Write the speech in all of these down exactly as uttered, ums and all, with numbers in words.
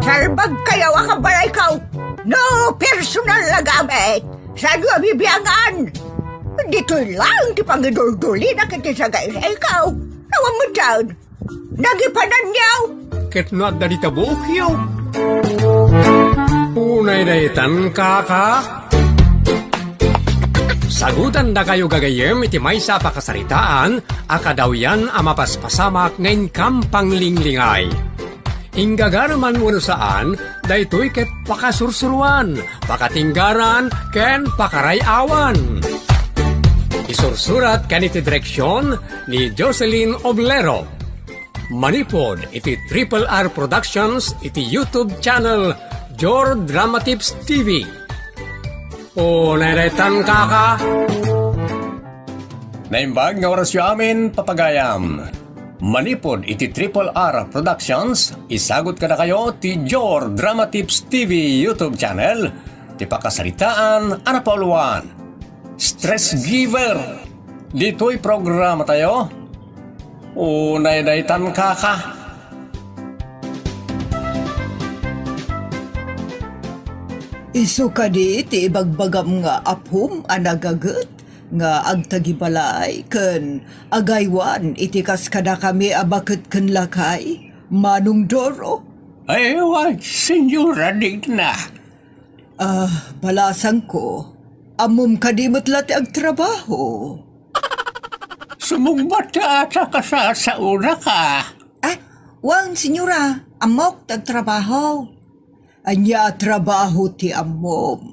Salbagkayo a kabalayko. No personal a gamit, saanyo a bibiangan. Ditoy laeng ti pangiduldulina iti sagaysayko. Awan metten. Nagipananyo. Ket no adda dita buokyo. Unay daytan, kaka. Sagutandakayo gagayyem iti maysa a pakasaritaan a kadawyan a mapaspasamak nga inkam panglinglingay. Inggagara man wenno saan, daytoy ket pakasursuroan, pakatinggaran, ken pakaray-awan. Isursurat ken iti direksion ni Jocelyn Oblero. Manipud iti Triple R Productions iti YouTube channel Jor Dramatips T V. Unay daytan, kaka. Naimbag nga orasyo amin, papagayam. Manipud iti Triple R Productions, isagut kadakayo ti Jor Dramatips T V YouTube channel, ti pakasaritaan a napauluan. Stress Giver. Ditoy programatayo. Unay daytan, kaka. Isu kadi ti ibagbagam nga apom a nagaget nga agtagibalay ken agaywan iti kas kadakami a baket ken lakay, Manong Doro? Ay, wa, Senyora Digna. Ah, balasangko, ammom kadi met la ti agtrabaho? Sumungbat ta ata kasasaonaka. Ah, wen, Senyora, ammok ti agtrabaho. Ania a trabaho ti ammom?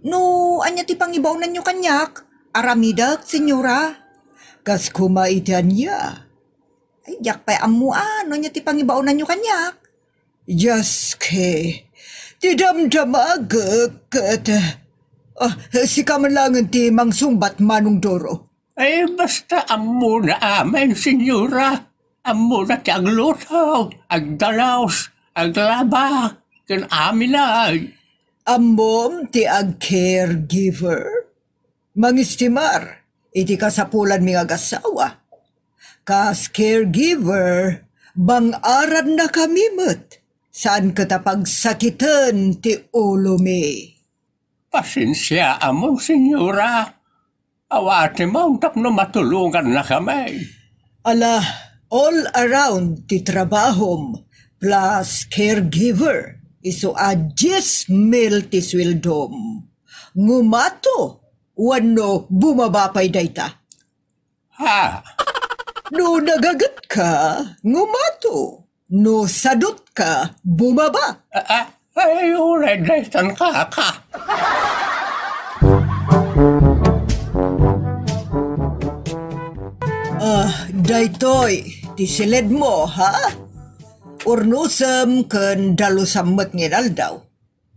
No ania ti pangibaonanyo kaniak, aramidek, Senyora. Kas koma iti ania? Ay, diak pay ammo a no ania ti pangibaonanyo kaniak. Dios ke, ti damdamagek ket, ah, sika man laengen ti mangsungbat, Manong Doro. Ay, basta ammona amin, Senyora. Ammona ti agluto, agdalos, aglaba, ken amin ay. Ammom ti ag-caregiver? Mangistimar iti kasapulanmi nga agassawa. Kas caregiver, bang-arannakami met. Saan ket a pagsakiten ti ulomi. Pasensiaam, Senyora. Awatemon tapno matulongannakami. Ala, all around ti trabahom plus caregiver, isu a dies mil ti sueldom. Ngumato wenno bumaba pay dayta? Ha? No nagagetka, ngumato. No sadutka, bumaba. Ah, ah, ay, unay daytan, kaka. Ah, daytoy ti siledmo, ha? Urnosem ken dalusam met nga inaldaw.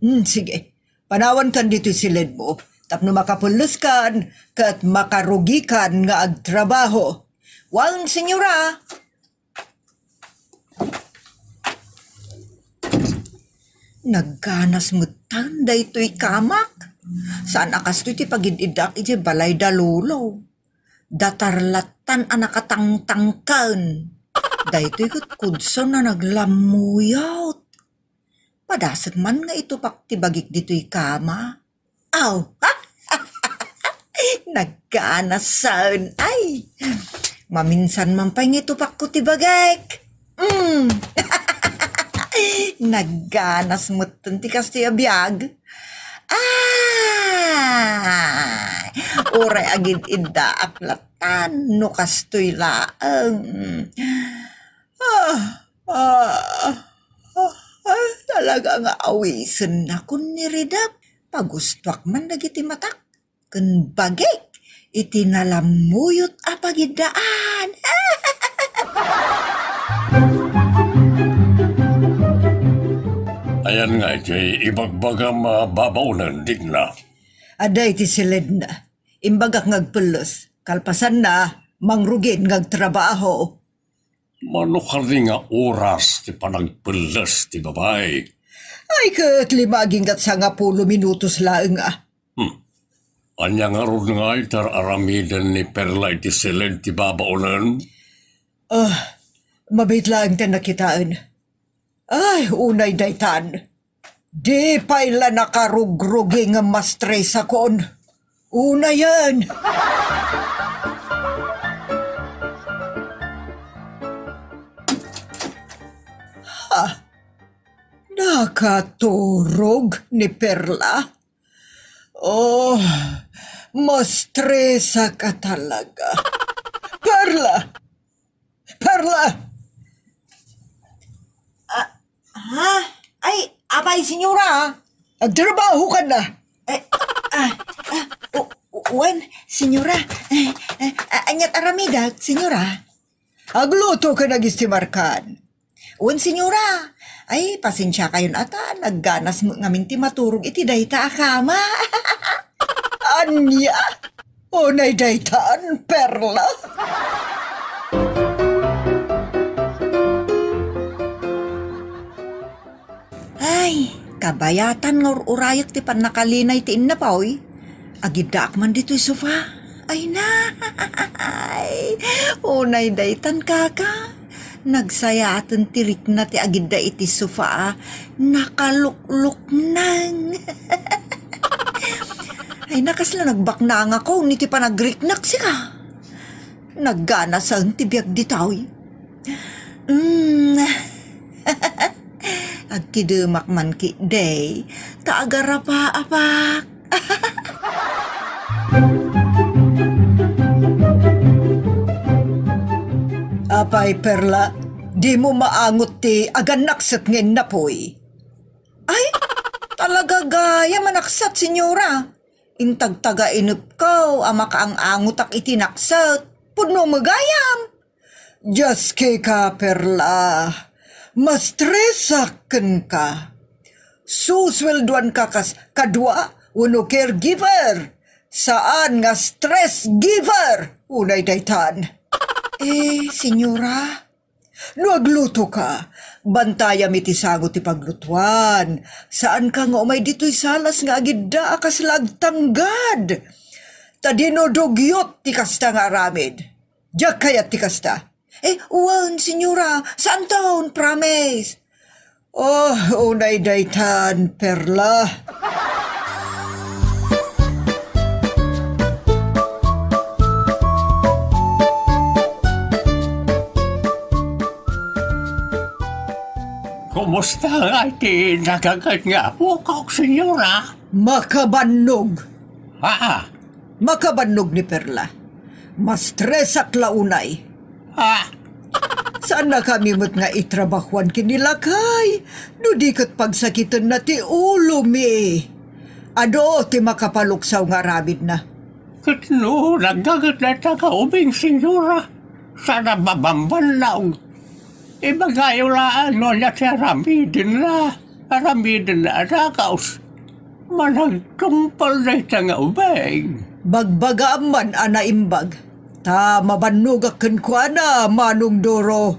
Hmm, sige. Panawankan ditoy siledmo tapno makapelleskan ket makarugikan nga agtrabaho. Wen, Senyora. Nagganas metten daytoy kamak. Saan a kastoy ti pagid-iddaak idiay balay da lolo. Datar lattan a nakatangtangken. Daytoy ket kudson a naglammuyot. Padasek man nga itupak ti bagik ditoy kama. Aw! Nagkanasen. Ay! Maminsan man pay nga itupakko ti bagik. Mm. Nagganas metten ti kastoy a biag. Ay! Uray agid-iddaak lattan no kastoy laeng. Ah! Ah, ah, ah, talaga nga awisennakon ni Ridap. Pagustoak man dagiti matak ken bagik iti nalammuyot a pagiddaan. Ayan nga iti ibagbagam a babaonen, Digna. Adda iti siledna. Imbagak nga agpelles. Kalpasanna, mangrugin nga agtrabaho. Mano kadi nga oras ti panagpelles ti babai? Ay, ket lima aginggat sangapulo minutos laeng a. Hmm. Ania ngarud ngay ti ar-aramiden ni Perla iti siled ti babaonen? Ah, mabiit laeng ti nakitaen. Ay, unay daytan. Di pay la nakarugrugi nga mastresakon. Unayen. Ha? Nakaturog ni Perla? Oh, mastresak talaga. Perla! Perla! Ah, ha? Ay, apay, senyora? Agtrabaho ka na. Eh, ah, ah, u-, u-, wen, senyora. Eh, eh, a-, ania't aramidek, senyora? Agluto ka na, istimarkan. Wen, senyora. Ay, pasensiakayon a ta, nagganas met ngamin ti maturog iti dayta a kama. Ania? Unay daytan, Perla? Ay, kabayatan nga ur-urayek ti pannakalinay ti innapoy. Agiddaak man ditoy sofa. Ay, nay! Unay daytan, kaka. Nagsayaaten ti rikna ti agidda iti sofa a nakalukluknang. Ay, nakasla nagbaknangakon iti panagriknak, sika. Nagganasen ti biag ditoy. Mm. Agkidemak man ketdi, ta agarapaapak. Apay, Perla, dimo maangot ti agannakset nga innapoy? Ay, talaga gayam a naksat, senyora. Intagtagainepko a makaang-angotak iti naksat. Pudno met gayam. Dios, kika, Perla. Mastresak kenka. Susueldoanka kas kadua wenno caregiver. Saan nga stress giver. Unay daytan. Eh, senyora, no aglutoka, bantayam iti sango ti paglutuan. Saanka nga umay ditoy salas nga agidda a kasla agtanggad. Ta dino dugyot ti kasta nga aramid. Diak kayat ti kasta. Eh, wen, senyora, saanton, promise. Oh, unay daytan, Perla. Kumusta nga iti nagaget nga apok, senyora? Makabannog. Haa. Makabannog ni Perla. Mastresak la unay. Ah. Saannakami met nga itrabahuan ken ni lakay, no di ket pagsakitenna ti ulomi. Adu ti makapaluksaw nga aramidna. Ket no nagaget dayta nga ubing, senyora, saan a mabambannog. Ibagayo laeng no ania ti aramidenna, aramidenna a dagus. Managtungpal dayta nga ubing. Bagbagaam man a naimbag, ta mabannogak kenkuana, Manong Duro.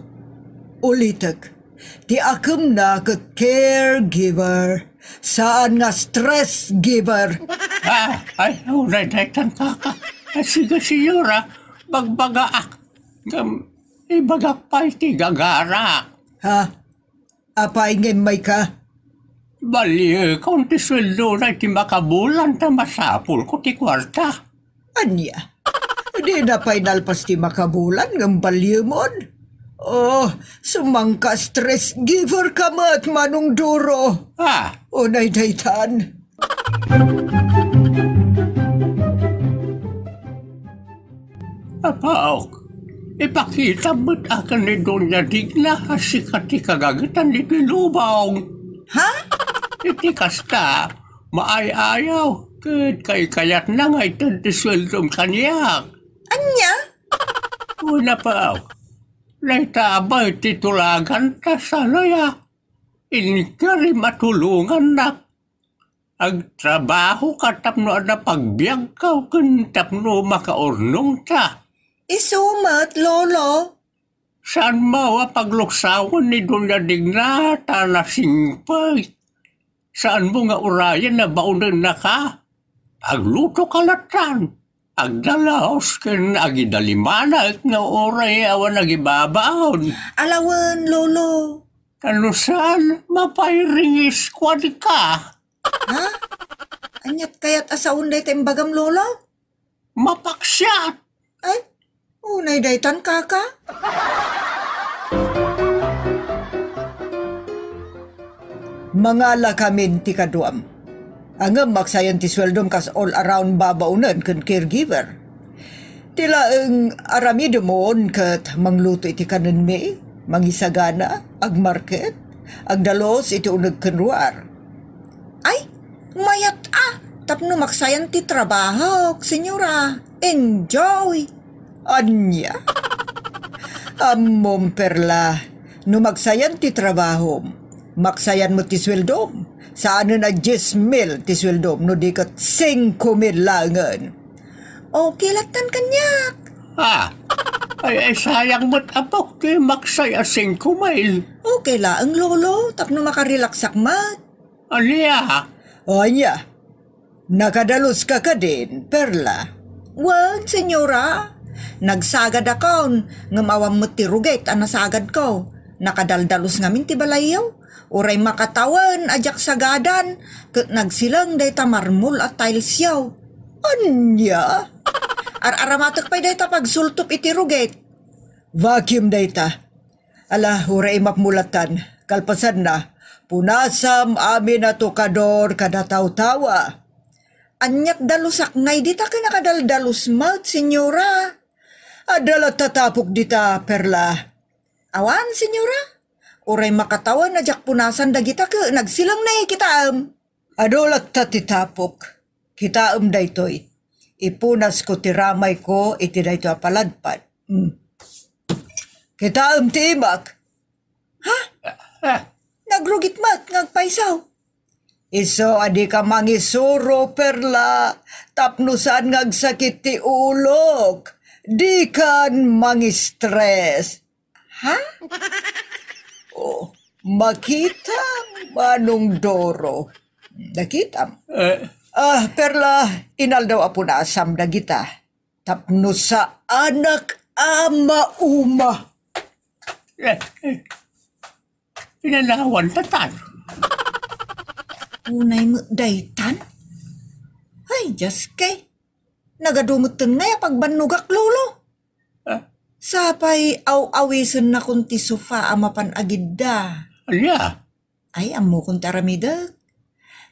Ulitek, ti akemna ket caregiver, saan nga stress giver. Ah, ay, unay daytan, kaka. Ay, sige, senyora, bagbagaak. Ngem, ibagak pay ti gagarak. Ha? Apay ngem mayka? Baliekon ti sueldona iti makabulan ta masapulko ti kuarta. Ania? Dina pay nalpas ti makabulan ngem baliemon? Oh, sumangka stress giver ka met, Manong Duro. Ah. Unay daytan. Apaok, ipakitam met aken ni Doña Digna a sika ti kagagetan ditoy lubong. Ha? Iti kasta, maay-ayaw ket kaykayatna nga ited ti sueldom kaniak. Ania? Wen, apaok, dayta abay ti tulaganta, saan aya? Inkari matulongannak. Agtrabahoka tapno adda pagbiagka ken tapno makaurnongta. Isu met, Lolo. Saanmo a pagluksawen ni Doña Digna ta nasingpet. Saanmo nga urayen a baonennaka. Aglutoka lattan. Agdalaos ken agidalimanak nga uray awan agibabaon. Ala wen, Lolo. Ta no saan, mapairingis kuadka. Ha? Aniat kayat a saon dayta imbagam, Lolo? Mapaksiat. Ay, unay daytan, kaka. Mangalakamin ti kaduam. Ngem maksayan ti sueldom kas all around babaonen ken caregiver. Ti laeng aramidemon ket mangluto iti kanenmi, mangisagana, agmarket, agdalus iti uneg ken ruar. Ay, mayat a! Tapno maksayan ti trabahok, senyora. Enjoy! Ania? Ammom, Perla, no maksayan ti trabahom, maksayan met ti sueldom. Saanen a diez mil ti sueldom, no di ket singko mil laengen. Okay lattan kaniak. Ah, ay, ay, sayang met, apok, ti maksay a singko mil. Okay laeng, Lolo, tapno makarelaksak met. Ania? O, ania? Nakadaluska kadin, Perla? Wen, senyora. Nagsagadakon, ngem awan met ti rugit a nasagadko. Nakadaldalus ngamin ti balayyo. Uray makatawen a diak sagadan, ket nagsileng dayta marmol a tilesyo. Ania? Ar-aramatek pay dayta pagsultop iti rugit. Vacuum dayta. Ala, uray mapmulatan. Kalpasanna, punasam amin a tokador kada tawtawa. Aniat dalusak ngay dita ket nakadaldalus met, senyora? Adda latta tapok dita, Perla? Awan, senyora. Uray makatawen a diak punasan dagita ket nagsileng ne, kitaem. Adu latta ti tapok. Kitaem daytoy. Ipunasko ti ramayko iti daytoy a paladpad. Hmm. Kitaem ti imak. Ha? Ah, ah. Nagrugit met nga agpayso. Isu a dika mangisuro, Perla, tapno saan nga agsakit ti ulok. Dikan mangistress. Ha? Oh, makitam, Manong Doro. Nakitam? Eh. Ah, Perla, inaldaw a punasam dagita. Tapno saanak a mauma. Eh, eh. Pinanawan ta tan. Unay met daytan? Ay, Dios kay. Nagadu metten ngay a pagbannogak, Lolo. Ah. Sapay aw-awisennakon ti sofa a mapan agidda. Ania? Ay, ammokon ti aramidek.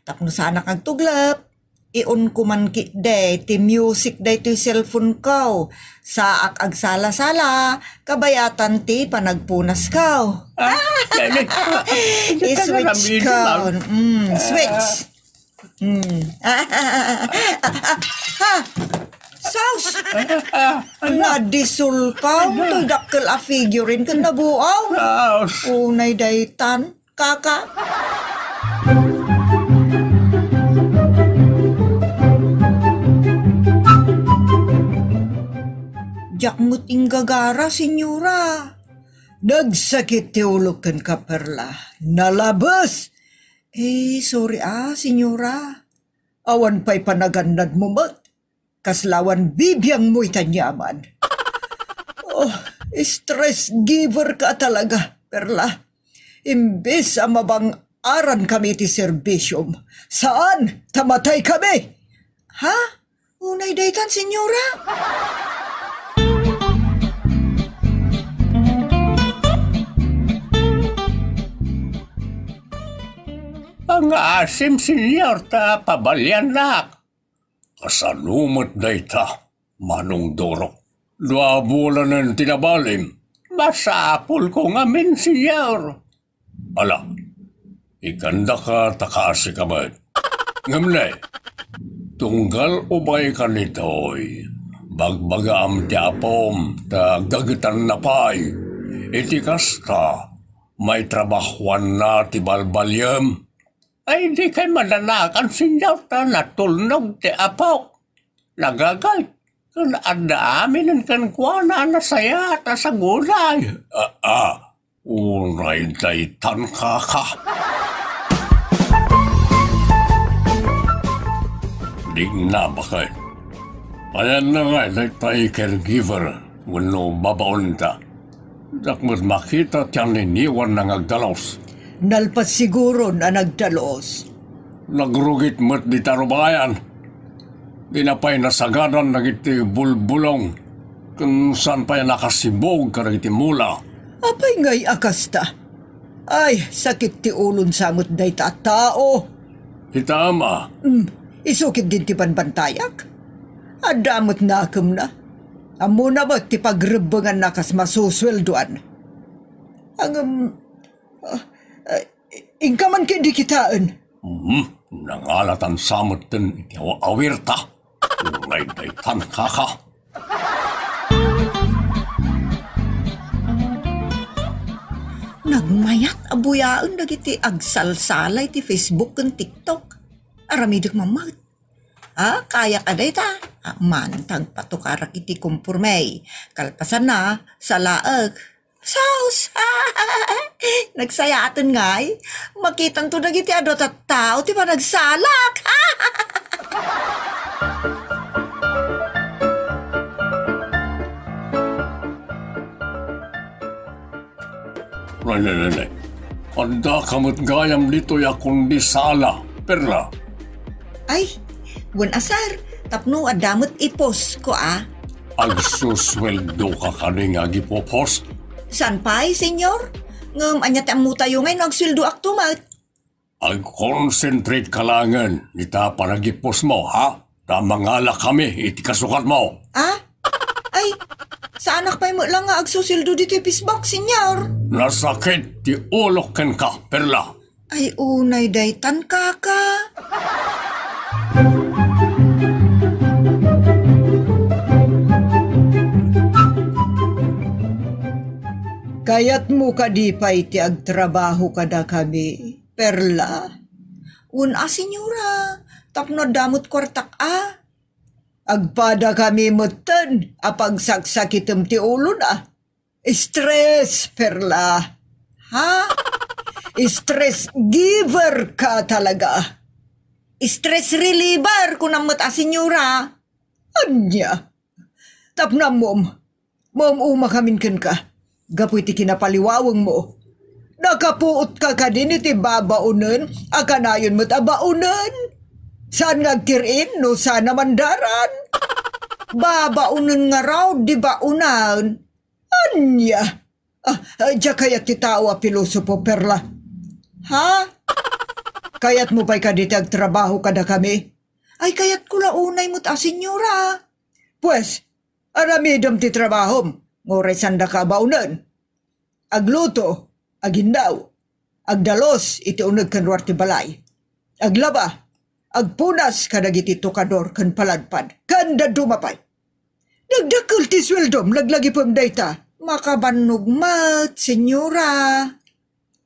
Tapno saanak agtuglep, i-on ko man ketdi ti music daytoy cellphone ko. Saak agsala-sala, kabayatan ti panagpunas ko. Ah, dali. I-switch ko. Mm, switch. Hmm. Ah, ah, ah, ah, ah. Ah, ah, ah. Sus! Ah, ah, ah. Nadisulkaw toy dakkel a figurine ken nabuaw. Sus! Unay daytan, kaka. Diak met inggagara, senyora. Nagsakit ti ulok kenka, Perla. Nalabes! Eh, sorry ah, senyora. Awan pay panagannadmo met. Kasla awan bibiangmo ita aniaman. Oh, stress giver ka talaga, Perla. Imbes a mabang-aran kami iti serbisiom, saan ta matay kami. Ha? Unay daytan, senyora? Ang asim, senyor, ta pabaliannak. Kasano met dayta, Manong Doro? Dua bulanen ti nabalim. Masapulko ngamin, senyor. Ala, ikandaka ta kaasi ka met. Ngem ne, tunggal umayka nitoy, bagbagaam ti apom ta agdagetanna pay. Iti kasta, maitrabahoanna ti balbaliem. Ay, dikay madanagan, senyor, ta natulnog ti apok. Nagagayt, ken adda aminen kenkuana a nasayaat a sagulay. Ah, ah, unay daytan, kaka. Digna, baket. Ayanna ngay daytay caregiver wenno babaonta. Diak met makita ti anniniwanna nga agdalus. Nalpas siguron a nagdalus. Nagrugit met dita rubayan. Dina pay nasagadan dagiti bulbulong ken saan pay a nakasibug kadagiti mula. Apay ngay a kasta? Ay, sakit ti ulon sa met dayta a tao. Ita, ama. Hmm, isu ketdin ti banbantayak. Adda met nakemna. Ammona met ti pagrebbenganna kas masusueldoan. Ngem, ah, ah, inka man ketdi kitaen. Hmm, nangalatan sa metten iti aw-, awirta. Unay daytan, kaka. Nagmayat a buyaen dagiti agsalsala iti Facebook ken TikTok. Aramidek mammet. Ah, kayak a dayta. Ah, mantag patukarak iti komporme. Kalpasanna, salaek. Sus! Nagsayaaten ngay. Makitanto dagiti adu a tattao ti panagsalak. Nay, nay, nay, nay. Addaka met gayam ditoy a kundi sala, Perla. Ay, wen a, sir, tapno adda met i-post ko, a. Agsusueldoka kadi nga agipo-post? Saan pay, senyor? Ngem ania ti ammotayo ngay no agsueldoakto met? Ag-concentrate ka laengen ita panagipos mo, ha? Ta mangalak kami iti kasukat mo. Ah? Ay, saanak pay met lang nga agsusueldo ditoy Facebook, senyor. Nasakit ti ulok kenka, Perla. Ay, unay daytan, kaka. Kayatmo kadi pay ti agtrabaho kadakami? Perla. Wen a, senyora, tapno adda met kuartak a. Agpadakami metten a pagsaksakitem ti ulona. Stress, Perla. Ha? Stress giver ka talaga. Stress reliever, kunam met a, senyora. Ania? Tapno ammom, maum-umakamin kenka. Gapu iti kinapaliwawengmo. Nakapuotka kadin iti babaonen a kanayon met a baonen. Saan nga agtir-in no saan a mandaran? Babaonen ngarud ti baonen. Ania? Ah, ah, diak kayat ti tao a pilosopo, Perla. Ha? Kayatmo pay kadi ti agtrabaho kadakami? Ay, kayatko la unay met a, senyora. Pues, aramidem ti trabahom, nga uray saandaka a baonen. Agluto, agindaw, agdalus iti uneg ken ruar ti balay. Aglaba, agpunas kadagiti tokador ken paladpad, ken dadduma pay. Nagdakkel ti sueldom, laglagipem dayta. Makabannog met, senyora.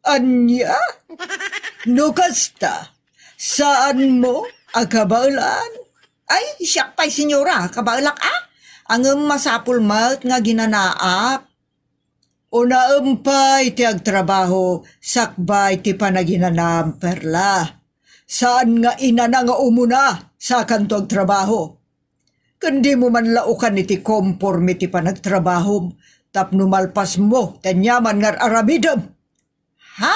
Ania? No kasta, saanmo a kabaelan? Ay, siak pay, senyora, kabaelak a. Ngem masapul met nga ginanaak. Unaem pay ti agtrabaho sakbay ti panaginanam, Perla. Saan nga inana nga umuna sakanto agtrabaho. Ken dimo man laukan iti komporme ti panagtrabahom tapno malpasmo ti aniaman nga ar-aramidem. Ha?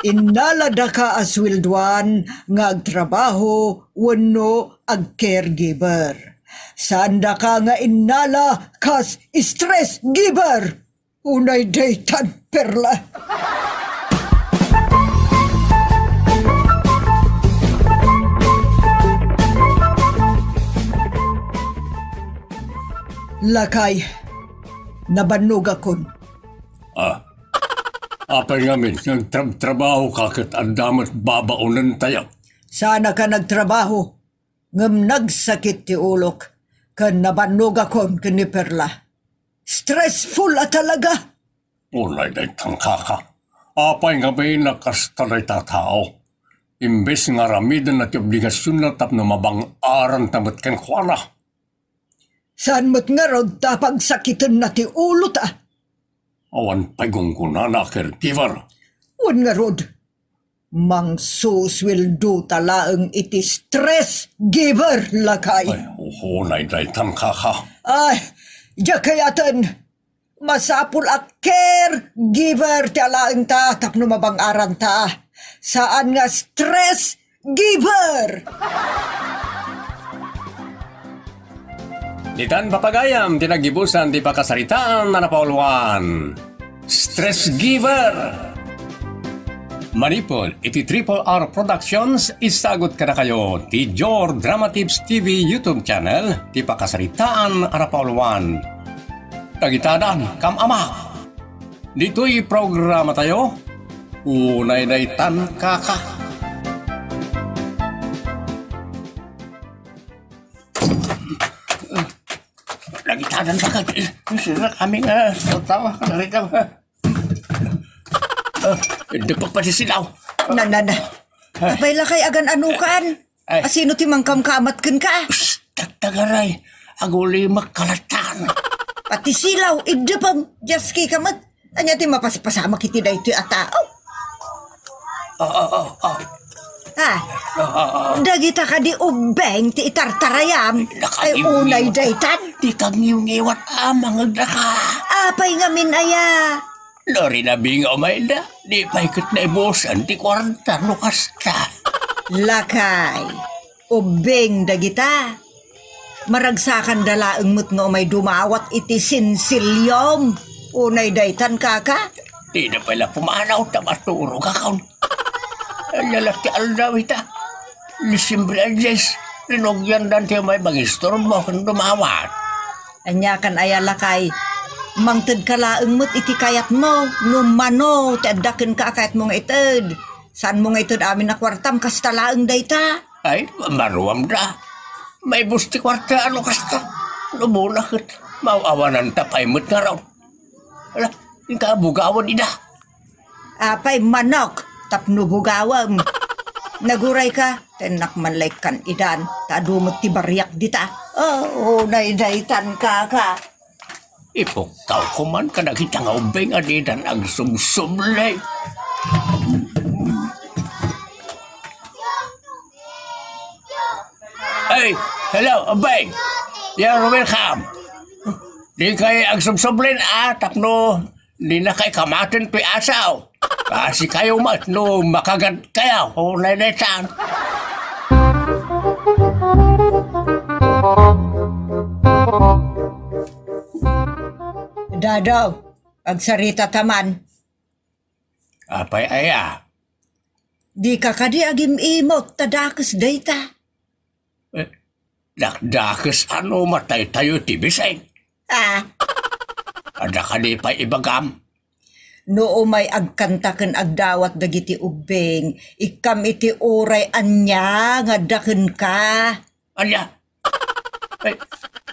Innaladaka a sueldoan nga agtrabaho wenno ag-caregiver? Saandaka nga innala kas stress giver? Unay daytan, Perla. Lakay, nabannogakon. Ah, apay ngamin, nagtrabtrabaho ka ket adda met babaonentayo? Saanaka nagtrabaho, ngem nagsakit ti ulok, ken nabannogakon ken ni Perla. Stressful a talaga. Unay daytan, kaka. Apay ngamin a kasta dayta a tao? Imbes nga aramidenna ti obligasionna tapno mabang-aranta met kenkuana. Saan met ngarud ta pagsakitenna ti ulota? Awan pay gunggonana a caregiver. Wen ngarud, mangsusueldota laeng iti stress giver, lakay. Ay, oo, unay daytan, kaka. Ay, diak kayaten. Masapul a caregiver ti alaengta tapno mabang-aranta. Saan nga stress giver! Ditan papagayam ti naggibusan ti pakasaritaan a napauluan. Stress giver! Manipud iti Triple R Productions, isagut kadakayo ti Jor Drama Tips T V YouTube channel ti pakasaritaan a napauluan. Dagitadan, kam-amak. Ditoy programa tayo, unay daytan kaka. Dagitadan ka, sira kami nga, tawa ka na rin ka. Ah, hindi pa pati silaw. Na, na, na. Apay lakay agan-anukan? Ay. Asino ti mangkamkamat kenka? Shh! Tagtagaray, agulimek kalatan. Pati silaw, iddepem, diaski ka met. Ania ti mapaspasamak iti daytoy a tao? Oh, oh, oh, oh. Ah, oh, oh, oh. Dagita kadi ubbeng ti itartarayam? Ay, unay daytan. Di ka ngiwngiwat a mangagdaka. Apay ngamin aya? No rinabinga umayda, di pay ket naibusan ti kuarta no kasta. Lakay, ubbing dagita. Maragsakanda laeng met nga umay dumawat iti sinsilyom. Unay daytan, kaka? Dida pay la pumanaw ta maturogakon. Ania la ti aldaw ita? Disyembre a dies, rinugyandan ti umay mangisturbo ken dumawat. Ania kan aya lakay? Mangtedka laeng met iti kayatmo, no mano ti adda kenka a kayatmo nga ited. Saanmo nga ited amin a kuartam, kasta laeng dayta. Ay, maruamda. Maibus ti kuarta, ano kasta? No buna ket, maaw-awananta pay met ngarud. Ala, inka bugawan ida. Apay manok, tapno bugawem. Nagurayka, tennak man la ikkan idan, ta adu met ti bariak dita. Oh, unay daytan, kaka. Ipukkaw ko man kadagita nga ubbing a didan agsubsubli. Hey, hello, ubbing. You're welcome. Di kay agsubsublin, ah, tapno di na kay kamaten ti asaw. Kasi kayo met no makagad kayo, o, nainetan. Dadaw, agsarita ta man. Apay aya? Di ka kadi agim-imot ta dakes dayta? Eh, dakdakes a no mataytayo ti biseng. Ah. Adda kadi pay ibagam? No umay agkanta ken agdawat dagiti ubbing, ikkam iti uray ania nga adda kenka. Ania? Ay,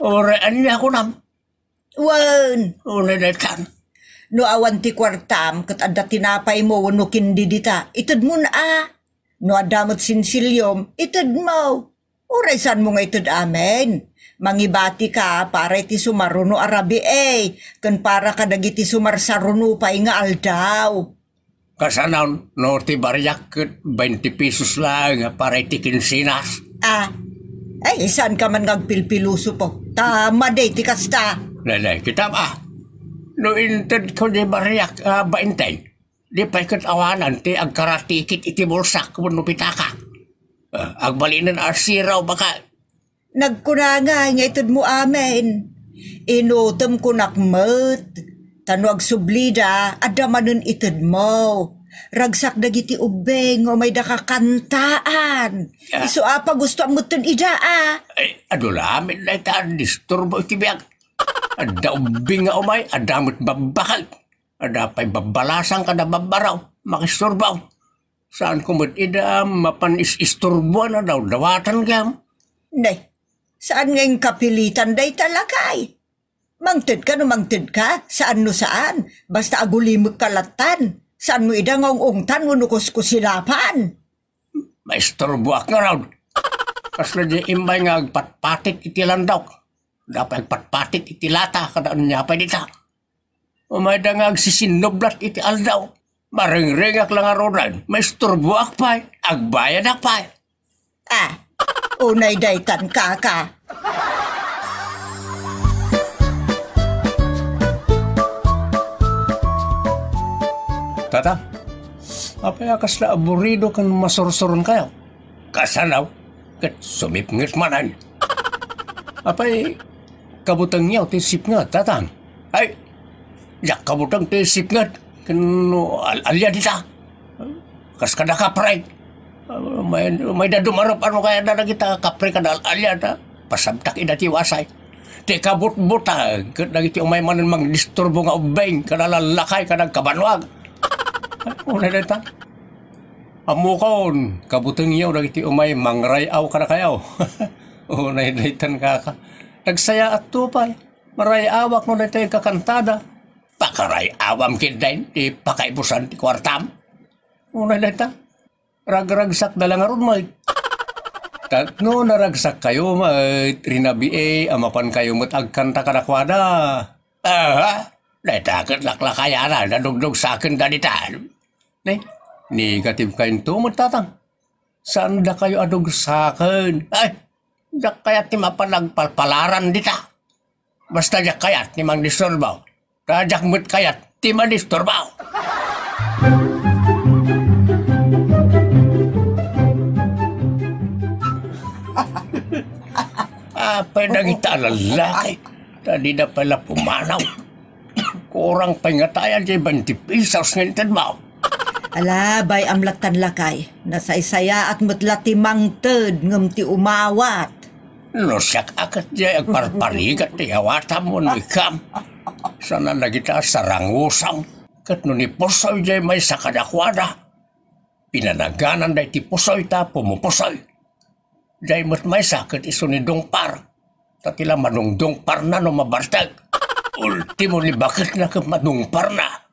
uray ania kunam? Wen, unay daytan. No awan ti kuartam ket adda tinapaymo wenno kindi dita, itedmon a. No adda met sinsilyom, itedmo. Uray saanmo nga ited amin. Mangibatika para iti sumaruno a rabii, ken para kadagiti sumarsaruno pay nga aldaw. Kasano no ti bariak ket bainte pesos laeng para iti kinsenas? Ah, ay, saanka man nga agpilpilosopo. Ta madi ti kasta. Daydiay, kitam, ah. No intedko ti bariak a bainte, di pay ket awanan ti agkaratikit iti bulsak wenno pitakak. Ah, agbalinen a zero baka. Nagkuna ngay nga itedmo amin. Inutem kunak met. Ta no agsublida, adda manen itedmo. Ragsak dagiti ubbing nga umayda kakantaan. Ah. Isu a pagustoam metten ida a. Ay, adu la amin dayta a disturbo iti biag. Adda ubbing nga umay, adda met babbakag. Adda pay babbalasang kada babbaraw, makisturbo. Saanko met ida mapan is-isturboan a dawdawatan gayam. Nay, saan nga inkapilitan dayta lakay? Mangtedka no mangtedka, saan no saan, basta agulimekka lattan. Saanmo ida nga ung-ungtan wenno kuskusilapan. Maisturboak ngarud. Kasla di imbay nga agpatpatik iti landok. Dapay agpatpatik iti lata, kada ania pay dita. Umayda nga agsisinublat iti aldaw. Marengrengak la ngaruden, maisturboak pay, agbayadak pay. Ah, unay daytan kaka. Tata, apay a kasla aburido ken masursuronkayo? Kasano? Ket sumipnget manen. Apay, kabutengyo ti sipnget, Tatang? Ay, diak kabuteng ti sipnget ken al-, alia dita. Kas kada kapre. Ah, may, mayda dumarup, ano kaya na dagita kapre kada al-, alia ta? Pasabtak ida ti wasay. Ti kabutbutang ket dagiti umay manen mangdisturbo nga ubbing, kada lallakay, kada agkabanwag. Unay dayta. Ammokon, kabutengyo dagiti umay mangray-aw kadakayo. Unay daytan, kaka. Nagsayaatto pay. Maray-awak no daytoy kakantada. Pakaray-awam ketdin ti pakaibusan ti kuartam. Unay dayta. Ragragsakda la ngarud met. Tapno naragsakkayo met, rinabii a mapankayo met agkanta kadakuada. Aha, dayta ket laklakayan a nadugdugsakenda ditan. Ne, negatibkayo met, Tatang. Saandakayo a dugsaken. Ay, diak kayat ti mapan agpalpalaran dita. Basta diak kayat ti mangdisturbo. Ta diak met kayat ti madisturbo. Apay dagita a lallaki, ta dida pay la pumanaw. Kurang pay nga tayan ti twenty pesos nga intedmo. Ala, bay-am lattan, lakay. Nasaysayaat met la ti mangted ngem ti umawat. No siak a ket diay agparparigat ti awatam wenno ikam. Saan a dagita a sarangusam. Ket no ni Pusoy diay maysa kadakuada, pinanaganan daydi Pusoy ta pumupusoy. Diay met maysa ket isu ni Dungpar. Ta ti la madungdungparna no mabartek. Ultimo ni baketna ket madungparna.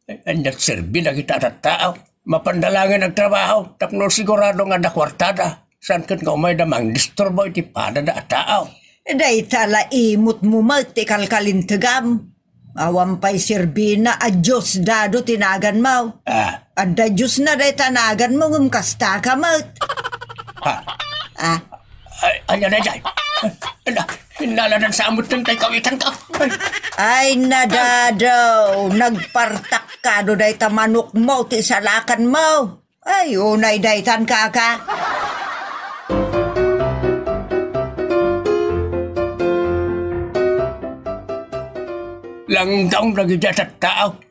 Ay, ania ti serbi dagita a tattao? Mapanda laengen agtrabaho tapno sigurado nga adda kuartada. Saan ket nga umayda mangdisturbo iti padada a tao. Dayta la imutmo met ti kalkalintegam. Awan pay serbina a Diosdado ti naganmo. Ah. Adda Diosna dayta naganmo ngem kastaka met. Ha? Ah. Ay, ania daydiay? Ala, innaladan sa amutten tay kawitanko. Ay, nadadaw, nagpartakkado dayta manokmo ti isalakanmo. Ay, unay daytan, kaka. Langgaw dagiti a tattao.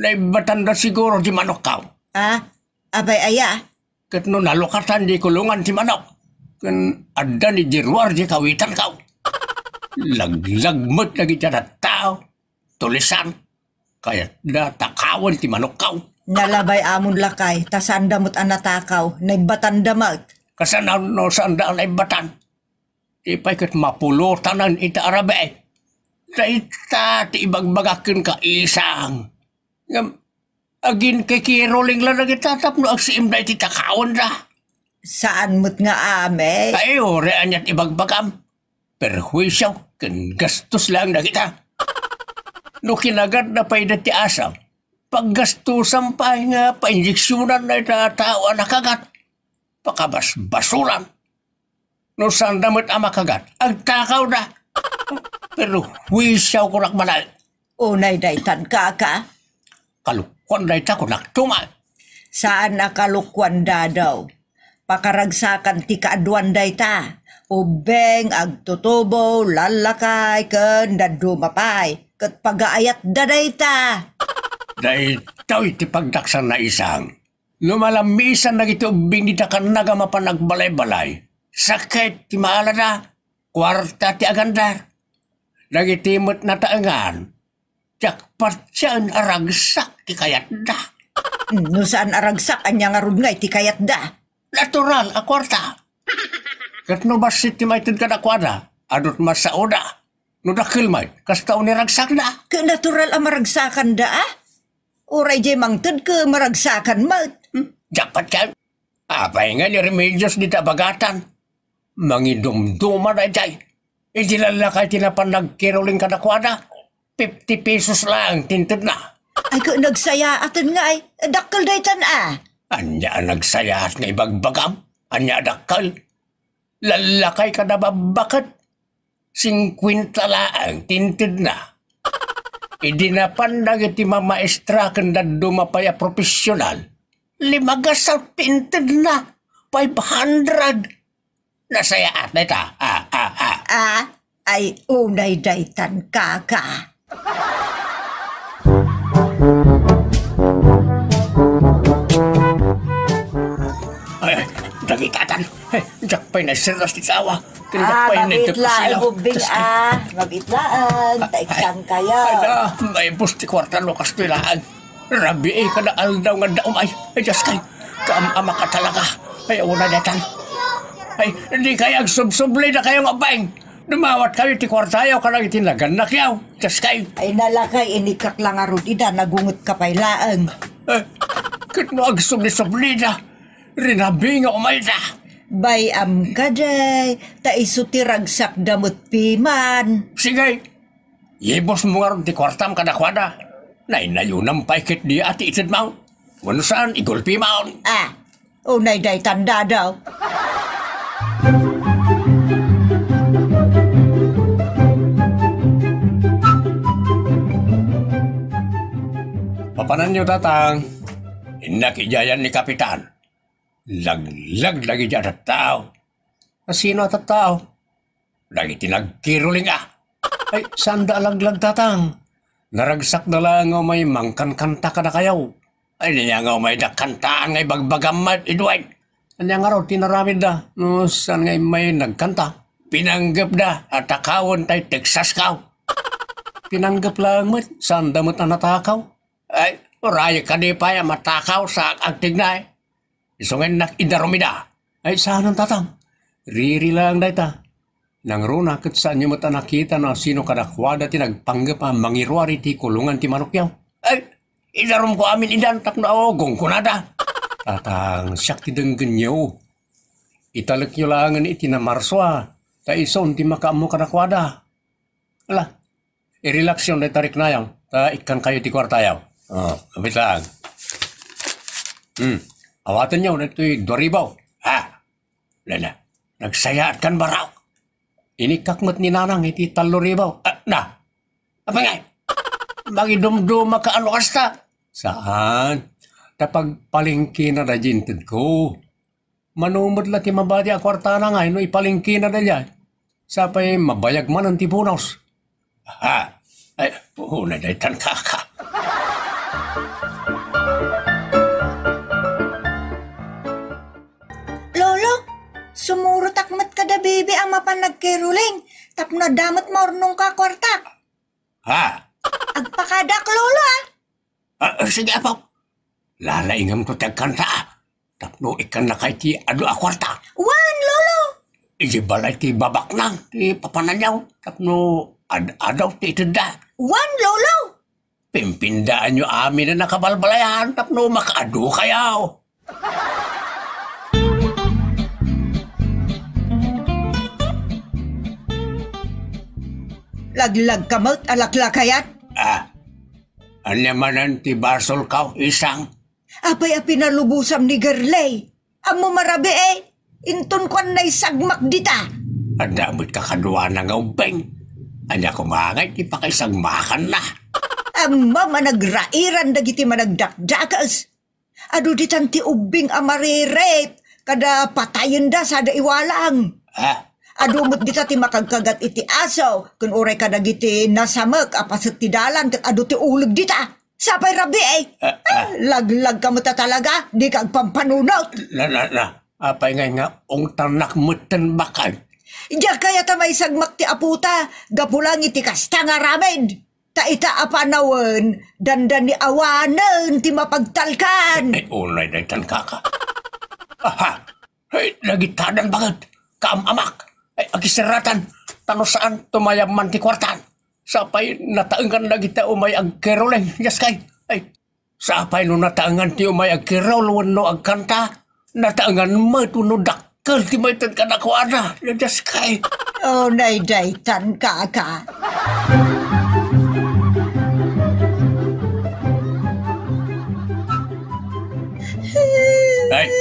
Naibbatanda siguro ti manokko. Ah, apay aya? Ket no nalukatan di kulungan ti manok, ken adda ni Jeruar di kawitanko. Laglag met dagiti a tattao, tulisan, kayatda takawen ti manokko. Nalabay amon lakay, ta saanda met a natakaw, naibbatanda met. Kasano no saanda a naibbatan? Ti pay ket mapulotanan ita a rabii. Dayta ti ibagbagak kenka, isang. Ngem, aginkikiruling la dagita tapno agsiimda iti takawenda. Saan met nga amin? Ay, uray aniat ibagbagam. Perhuisio ken gastos laeng dagita. No kinagatda pay dayta ti asaw, paggastosan pay nga painjeksionan dayta a tao a nakagat. Pakabasbasolan. No saanda met a makagat, agtakawda. Perhuisio kunak manen. Unay daytan, kaka. Kalokuan dayta kunakto man. Saan a kalokuan, Dadaw. Pakaragsakan ti kaaduan dayta. Ubbing, agtutubo, lallakay, ken dadduma pay. Ket pagaayatda dayta. Daytoy ti pagdaksanna, isang. No malamisan dagiti ubbing dita kannaga mapan agbalay-balay, sakit ti maalada, kuarta ti agandar. Dagiti met nataengan, diak patien a ragsak ti kayatda. No saan a ragsak, ania ngarud ngay ti kayatda? Natural a kuarta. Ket no bassit ti maited kadakuada, adut masaoda. No dakkel met, kasta unay ragsakda. Ket natural a maragsakanda, a? Uray jay mangted ket maragsakan met. Hmm, diak patien. Apay nga ni remedios dita bagatan? Mangidumduma dayjay. Iti lallakay ti napan nagkiruling kadakuada, fifty pesos laeng ti intedna. Ay, ket nagsayaaten ngay. Dakkel daytan a. Ania a nagsayaat nga ibagbagam? Ania a dakkel? Lallakay kada babbaket. Singkuenta laeng ti intedna. Idi napan dagiti mamaestra ken dadduma pay a profesional, lima gasat ti intedna, five hundred. Nasayaat dayta. Ah, ah, ah. Ah, ay unay daytan, kaka. Ay, ay, dagitatan. Ay, diak pay naisirras ti asawa. Ken diak Ah, pay mabiit laeng, naipasilaw. Ubbing, ah. Mabiit laeng. Ta ikkan kayo. Ay, na, maibus ti kuarta no kastoy laeng. Rabii kada aldaw nga adda umay. Ay, Diyos kay, kaam-ama ka talaga. Ay, una daytan. Ay, di kay agsubsubli na kayo nga beng. Dumawat kayo ti kuartayo kadagiti nagannakyo. Diyos kay. Ay, nalakay, inikak lang arud ida, nagunget ka pay laeng. Eh, ket no agsubli-subli da, rinabii nga umayda. Bay-am ka, day, ta isu ti ragsakda met piman. Sige, ibusmo ngarud ti kuartam kadakuada. Naynayonam pay ketdi a ti itedmo. Wenno saan, igulpimon. Ah, unay daytan, Dadaw. Papananyo, Tatang. Innak idiayan ni Kapitan. Laglag dagiti a tattao. Asino a tattao? Dagiti nagkiruling a. Ay, saanda a laglag, Tatang. Naragsakda laeng nga umay mangkankanta kadakayo. Ay, ania nga umayda kantaan nga ibagbagam met, Edwin? Ania ngarud ti inaramidda no saan nga immay nagkanta? Pinanggepda a takawen tay Texas kaw. Pinanggep laeng met, saanda met a natakaw. Ay, uray kadi pay a matakaw sa agtignay. Isu nga innak idarum ida. Ay, saanen, Tatang. Riri laeng dayta. Nangruna ket saanyo met a nakita no asino kadakuada ti nagpanggep a mangiruar iti kulongan ti manokyo. Ay, idarumko amin idan tapno awagon kunada. Tatang, siak ti denggenyo. Italekyo laengen iti Marso a, ta isun ti makaammo kadakuada. Ala, i-relaxyon dayta riknayo, ta ikkankayo ti kuartayo. Oh, abitang. Hmm, awatenyo daytoy dua ribu. Ha? Nana, nagsayaat kan barok. Inikkak met ni Nanang iti tallo ribu. Ah, na. Apay ngay? Mangidumduma ka ano kasta? Saan? Ta pagpalengkena daydiay intedko. Mano met la ti mabati a kuartana ngay no ipalengkena daydiay. Sapay mabayag manen ti bonus. Aha. Ay, una daytan, kaka. Lolo, sumurotak met kada bibi a mapan nagkiruling, tapno adda met maurnongko a kuartak. Ha? Agpakadak, Lolo, ah. Ah, sige, apo. Lalaingamto ti agkanta, ah. Tapno ikkannaka iti adu a kuarta. Wen, Lolo. Iti balay ti babaknang ti papananyo, tapno ad-adaw ti itedda. Wen, Lolo. Pimpindaanyo amin a nakabalbalayan tapno makaadu-kayo. Laglagka met a laklakayat? Ah, ania manen ti basolko, isang? Apay a pinalubosam ni Gerlay? Ammom a rabii, eh. Inton kuan naisagmak dita. Adda met kakaduana nga ubbing. Ania koma ngay ti pakaisagmakanna? Ammom a nagrairan dagiti managdakdakes. Adu ditan ti ubbing a maririp, kada patayenda sada iwalang. Ah. Adu met dita ti makagkagat iti aso, ken uray kadagiti nasamek a paset ti dalan, ket adu ti uleg dita. Sapay rabii, eh. Ah, ah. Ah, laglagka met a talaga, dika agpampanunot. Na, na, na. Apay ngay nga ungtannak metten bakay? Diak kayat a maisagmak ti apota, gapu lang iti kasta nga aramid. Ta ita a panawen, dandani awanen ti mapagtalkan. Eh, eh, unay daytan, kaka. Aha! Ay, nagitadan baket. Kaam-amak. Ay, agisiratan. Ta no saan, tumayab man ti kuartan. Sapay nataengan dagita umay agkeroleng. Yes, kay. Ay, sapay no nataengan ti umay agkerol wenno agkanta. Nataengan met wenno dakkel ti maited kadakuada. Yes, kay. Oh, naydaytan, kaka. Ay,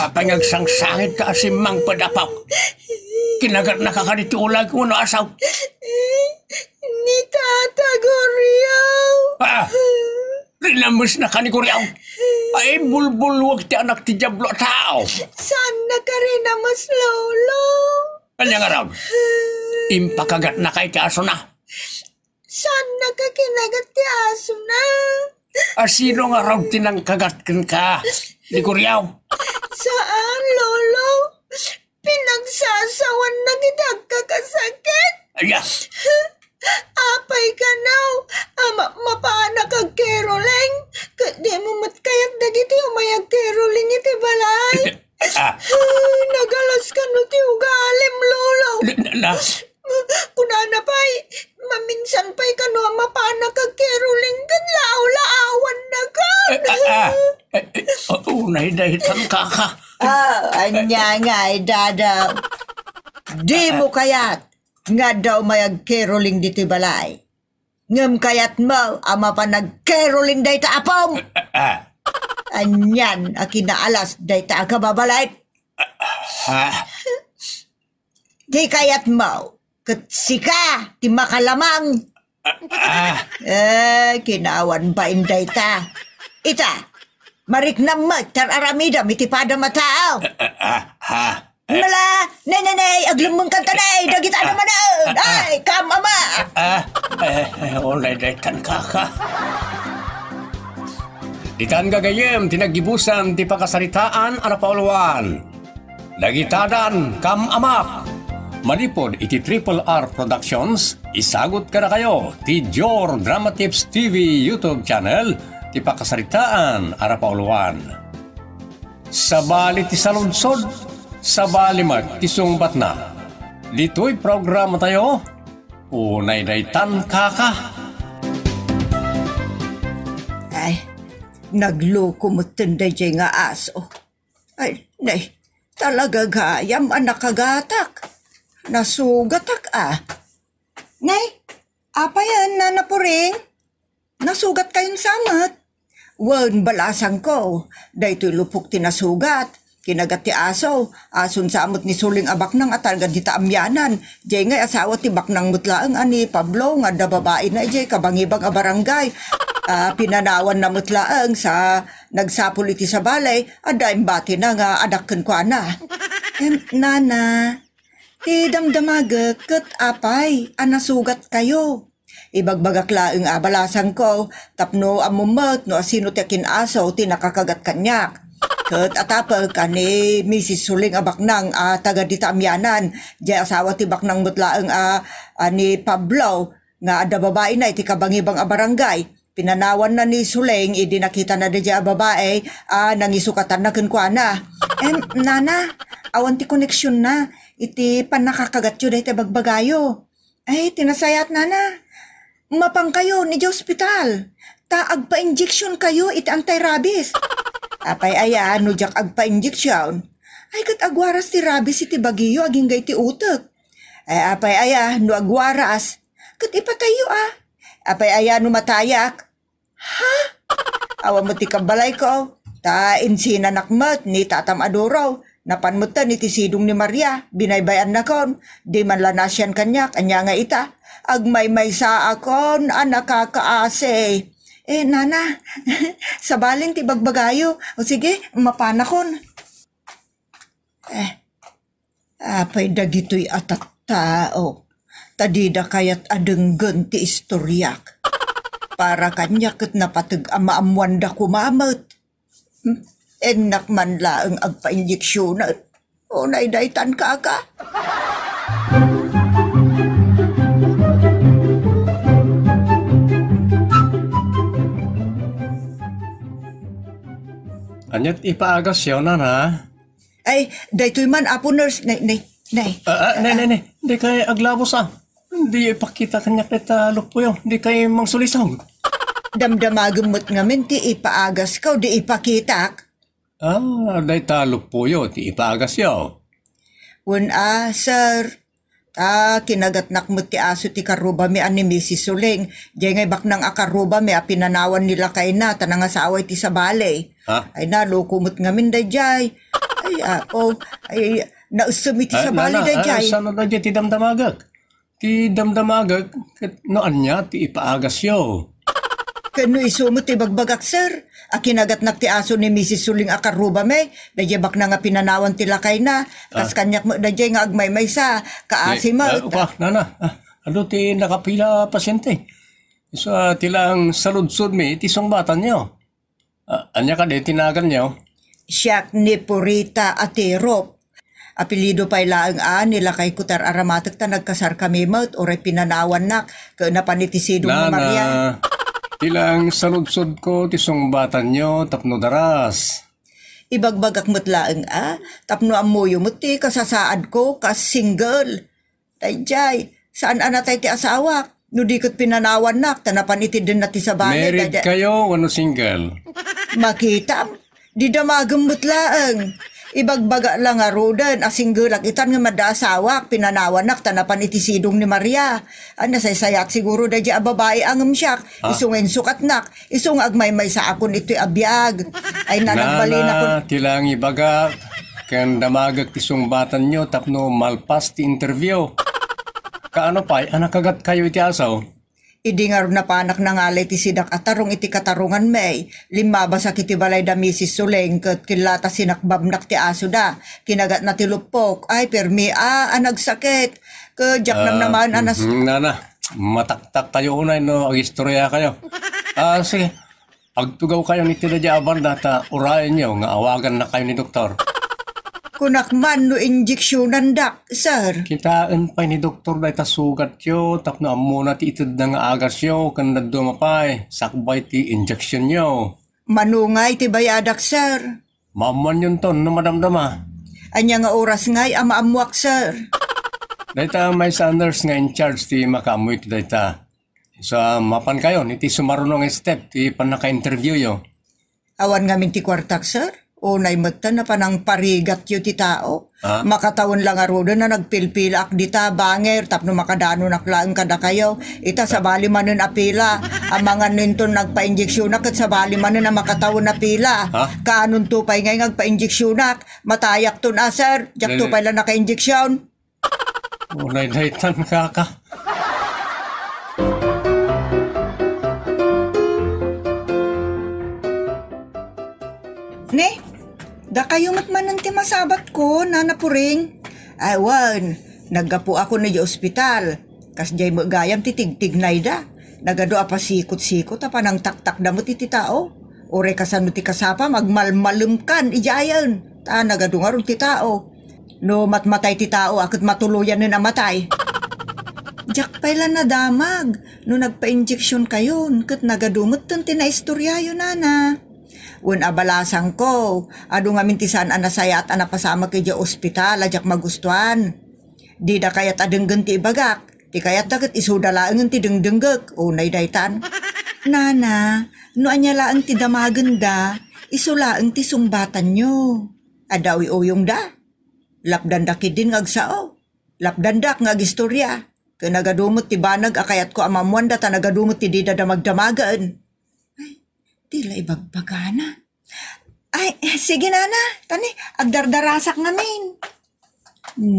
apay nga agsangsangit ka a simmangpet, apo? Kinagatnaka kadi ti uleg wenno asaw? Ni Tata Gorria. Ah! Rinamesnaka ni Guriaw. Ay, bulbulwag ti anak ti Diablo a tao. Saannaka rinames, Lolo. Ania ngarud? Impakagatnaka iti asona. Saannaka kinagat ti asona. A, sino ngarud ti nangkagat kenka, ni Guriaw? Saan, Lolo. Pinagsasawanna iti agkakasakit. Ania? Apay kano, a ma-, mapanak agkeroling, ket dimo met kayat dagiti umay agkeroling iti balay. Ah. Nagalas kano ti ugalim, Lolo. Na, na, na. Kunana pay, maminsan pay kano a mapanak agkeroling ket laawlaawannakan. Eh, ah, ah. Eh, eh, oh, unay daytan, kaka. Ah, ania ngay, Dada? Dimo kayat nga adda umay agkeroling ditoy balay. Ngem kayatmo a mapan agkeroling dayta apom? Ah, ah. Anian a kinaalas dayta a kababalin? Ah. Ti kayatmo, ket sika ti makalamang. Ah. Eh, kinawan bain dayta. Ita, mariknam met ti ar-aramidam iti padam a tao. Ah, ah, ah. Mala, ne, ne, ne, aglemmengkanta ne, dagita a namaneg. Ah, ah. Ay, kam ama. Ah, eh, eh, unay daytan, kaka. Ditan gagayyem ti naggibusan ti pakasaritaan a napauluan. Dagitadan, kam amak. Manipud iti Triple R Productions, isagut kadakayo ti Jor Drama Tips T V YouTube channel ti pakasaritaan a napauluan. Sabali ti saludsod, sabali met ti sungbatna. Ditoy programatayo, unay daytan, kaka. Ay, nagloko metten daydiay nga aso. Ay, nay, talaga gayam a nakagatak. Nasugatak a. Nay, apayen, Nana Puring? Nasugatkayon sa met? Wen, balasangko, daytoy lupok ti nasugat. Kinagat ti aso, ason sa met ni Suling a baknang a taga dita Amianan. Diay ngay asawa ti baknang met laeng a ni Pablo nga adda babaina idiay kabangibang a barangay. Ah, pinanawanna met laeng sa nagsapul iti sabali, adda imbatina nga adak kenkuana. Em, nana, ti damdamagek ket apay a nasugatkayo? Ibagbagak laeng a balasangko tapno ammom met no asino ti akin-aso ti nakakagat kaniak. Ket atapek a ni Misis Suling a baknang a taga dita Amianan, diay asawa ti baknang met laeng a, a ni Pablo nga adda babaina iti kabangibang a barangay. Pinanawanna ni Suling idi nakitana daydiay a babai a nangisukatanna kenkuana. Em, nana, awan ti koneksionna iti pannakakagatyo dayta bagbagayo. Ay, ti nasayaat, nana. Mapankayon idiay ospital, ta agpa-injectionkayo iti anti-rabies. Apay aya no diak agpa-injection? Ay, ket agwaras ti rabies iti bagiyo agingga iti utek. Ay, apay aya no agwaras? Ket ipatayyo a. Apay aya no matayak? Ha? Awan met ti kabalayko, ta insinanak met ni Tatam a Duro. Napan metten iti sidong ni Maria, binaybay-annakon, di man la nasian kaniak, ania nga ita? Agmaymaysaakon a nakakaasi. Eh, nana, sabalin ti bagbagayo. O sige, mapanakon. Eh, Apay dagitoy a tattao, ta dida kayat a denggen ti istoriak. Para kaniak ket napateg a maammoanda koma met. Hmm? Innak man laeng agpainjeksionen. Unay daytan, kaka. Aniat ipaagasyo, nana? Ay, daytoy man, Apo Nurse. Nay, nay, nay. Ah, ah, nay, nay, nay. Dikay aglabos, ah. Diyo ipakita kaniak dayta luppoyo. Dikay mangsulisog. Damdamagem met ngamin ti ipaagasko, di ipakitak. Ah, dayta luppoyo ti ipaagasyo. Wen a, sir. Ta kinagatnak met ti aso ti karrubami a ni Misis Suling. Diay ngay baknang a karrubami a pinanawan ni lakayna ta nangasawa iti sabali. Ha? Ay, naloko met ngamin daydiay. Ay, Apo, ay, naessem iti sabali daydiay. Ay, nana, ah, saan daydiay ti damdamagek? Ti damdamagek, ket no ania ti ipaagasyo. Ken no isu met ti ibagbagak, sir, a kinagatnak ti aso ni Misis Suling a karrubami, daydiay baknang a pinanawan ti lakayna, kas Ah. kaniak met daydiay nga agmaymaysa, kaasi Eh, met. ah, upa, nana, ah, adu ti nakapila a pasyente? Isu, ah, ti laeng saludsodmi iti sungbatanyo. Ah, ania kadi ti naganyo? Siak ni Purita Atirop. Apelyido pay laeng a ni lakayko ti ar-aramatek ta nagkasarkami met, uray pinanawannak, ken napan iti sidong ni Nana, Maria. Ti laeng saludsodko ti sungbatanyo tapno daras. Ibagbagak met laeng a, tapno ammoyo met ti kasasaadko kas single. Daydiay, saan a natay ti asawak. No di ket pinanawannak, ta napan iti denna ti sabali, Married daydiay. kayo wenno single? Makitam, di damagem met laeng. Ibagbaga la ngaruden a singgelak itan ngem adda asawak, pinanawannak, ta napan iti sidong ni Maria. Ania, saysayat siguro daydiay a babai a ngem siak, Ha? Isu nga insukatnak, isu nga agmaymaysaakon itoy a biag. Ay, na, nagbalinakon. Nana, ti laeng ibagak, ken damagek ti sungbatanyo tapno malpas ti interview. Kaano pay a nakagatkayo iti aso? Idi ngarud napanak nangalay ti sidak a tarong iti kataronganmi, limmabasak iti balay da Misis Suleng ket killata sinakbabnak ti asoda. Kinagatna ti luppok. Ay, permi a, a nagsakit. Ket diak Ah, namnamaen a nas- mhm, nana. Mataktak tayo unay no agistorya kayo. Ah, sige. Agtugaw kayo ni Tida Jaban data urayenyo nga awagan na kayo ni doktor. Kunak man no injeksyonandak, sir. Kitaen pay ni doktor dayta sugatyo tapno ammona ti itedna nga agasyo ken dadduma pay sakbay ti injeksyonyo. Manungay ti bayadak, sir. Maammoanyonton no madamdama. Ania nga oras ngay a maammoak, sir? Dayta maysa a nurse nga in charge ti makaammo iti dayta. Sa mapan kayon iti sumaruno nga step ti pannaka-interviewyo. Awan ngamin ti kuartak, sir. Unay met ta napanangparigatyo ti tao. Ha? Makatawen la ngaruden a nagpilpilaak dita, banger, tapno makadanonak laeng kadakayo. Ita, sabali manen a pila. Amangan no inton nagpainjeksionak ket sabali manen a makatawen a pila. Ha? Kaanonto pay ngay nga agpainjeksionak? Matayakton a, sir. Diakto Dali. pay la nakainjeksion. Unay daytan, kaka. Ne, dakayo met manen ti masabatko, Nana Puring. Ay, wen, naggapuakon idiay ospital. Kasdiay met gayam ti tigtignayda. Nagadu a pasikot-sikot a panangtaktakda met iti tao. Uray kasano ti kasapam, agmalmalemkan idiayen. Ta nagadu ngarud ti tao. No matmatay ti tao a ket matuloyanen a matay. Diak pay la nadamag no nagpainjeksionkayon ket nagadu metten ti naistoriayo, Nana. Wen a balasangko, adu ngamin ti saan a nasayaat a napasamak idiay ospital a diak magustuan. Dida kayat a denggen ti ibagak. Ti kayatta ket isuda laengen ti dengdenggek. Unay daytan. Nana, no ania laeng ti damagenda, isu laeng ti sungbatanyo. Adda uy-uyongda. Lapdanda ketdin nga agsao. Lapdandak nga agistorya. Ken nagadu met ti banag a kayatko a maammoanda ta nagadu met ti dida damagdamagen. Ay, di la ibagbagana. Ay, sige, Nana. Tani, agdardarasak ngamin.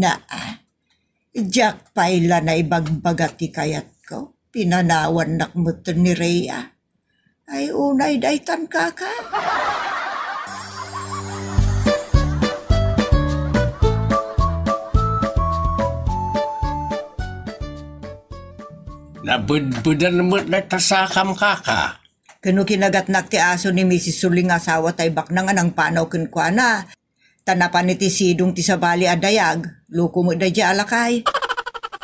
Naa, diak pay la naibagbaga ti kayatko. Pinanawannak met ni Rhea. Ay, unay daytan, kaka. Nabedbedan met dayta sakam, kaka. Ken no kinagatnak ti aso ni Misis Suling nga asawa tay baknang a nangpanaw kenkuana, ta napan iti sidong ti sabali a dayag, loko met daydiay a lakay.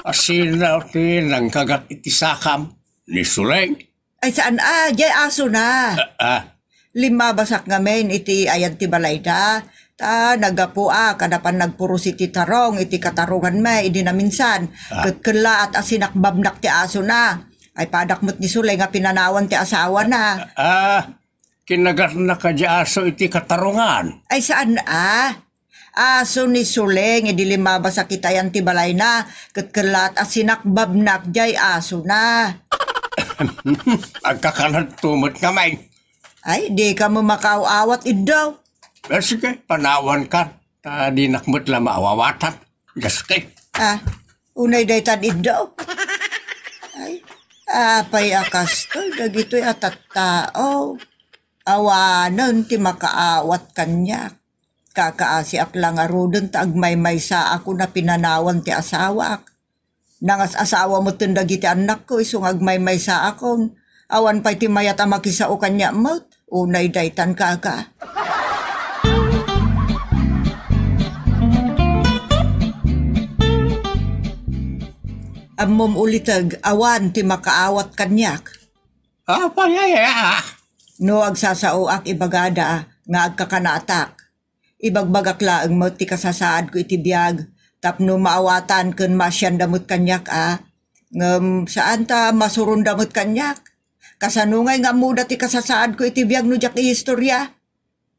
Asino ti nangkagat iti sakam ni Suleng? Ay, saan a, diay asona. Ah, ah. Limmabasak ngamin iti ayat ti balayda. Ta naggapu a, kada pan nagpuros iti tarong, iti kataronganmi, idi naminsan. Ah. Ket kellaat a sinakbabnak ti asona. Ay, padak met ni Suleng nga pinanawan ti asawana. Ah, kinagatna kadi aso iti katarongan? Ay, saan a. Aso ni Suleng, idi limmabasak iti ayan ti balayna, ket kellaat a sinakbabnak diay asona. Agkakanatto met ngamin. Ay, dika met makaaw-awat, iddaw. Eh, sige, panawankan. Ta dinak met la maawawatan. Gaske. Ah, unay daytan, iddaw. Ay, Apay a kastoy dagitoy a tattao? Awanen ti makaawat kaniak. Kakaasiak la ngaruden ta agmaymaysaakon a pinanawan ti asawak. Nangas-asawa metten dagiti annakko isu nga agmaymaysaakon. Awan pay ti mayat a makisao kaniak met. Unay daytan, kaka. Ammom, uliteg, awan ti makaawat kaniak. Apay aya? No agsasaoak, ibagada nga agkakanatak. Ibagbagak laeng met ti kasasaadko iti biag tapno maawatan ken maasianda met kaniak a. Ngem saan ta masuronda met kaniak. Kasano ngay nga ammoda ti kasasaadko iti biag no diak iistorya?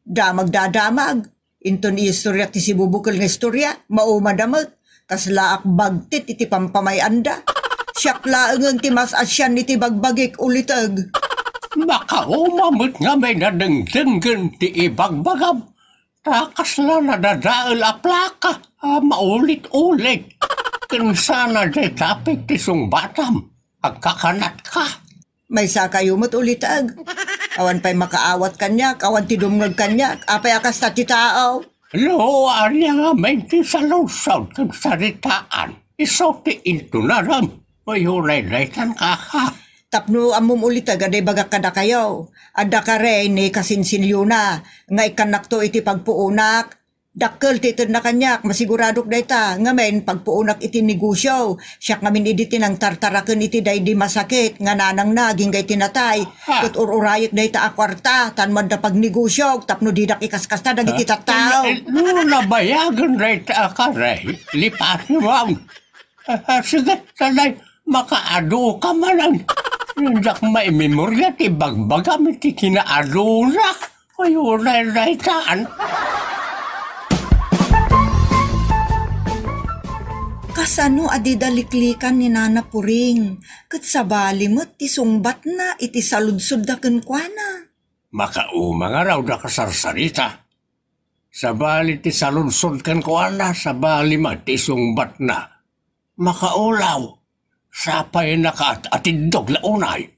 Damag da damag. Inton iistoryak ti sibubukel nga istorya, maumada met. Kaslaak bagtit iti pampamay-anda. Siak laengen ti mas-asian iti bagbagik, uliteg. Makauma met ngamin a dengdenggen ti ibagbagam. Ta kasla nadadael a plaka a maulit-ulit. Ken sana dayta pay ti sungbatam. Agkakanatka. Maysakayo met, uliteg. Awan pay makaawat kaniak, awan ti dumngeg kaniak. Apay a kasta ti tao? No, ania ngamin ti saludsod ken saritaan, isu ti intunarem. Uy, unay daytan, kaka. Tapno ammom, uliteg, a ibagak kadakayo. Adda kari ni kasinsinliona nga ikkannakto iti pagpuonak. Dakkel ti itedna kaniak, masiguradok dayta. Ngamin, pagpuonak iti negosio. Siak ngamin idi ti nangtartaraken iti daydi masakit nga nanangna agingga iti natay. Ha. Ket ur-urayek dayta a kuarta, tapno adda pagnegosiok, tapno didak ikaskasta dagiti tattao. Ah, eh, no nabayagen dayta a kari, lipasem. Ah, ah, sige, talay, makaadu ka manen. Diak maimemoria ti bagbagam iti kinaadunak. Ay, unay daytan. Kasano a dida liklikan ni Nana Puring, ket sabali met ti sungbatna iti saludsodda kenkuana? Makauma ngarud a kasarsarita. Sabali ti saludsod kenkuana, sabali met ti sungbatna. Makaulaw, sapay nakaat-atiddog la unay.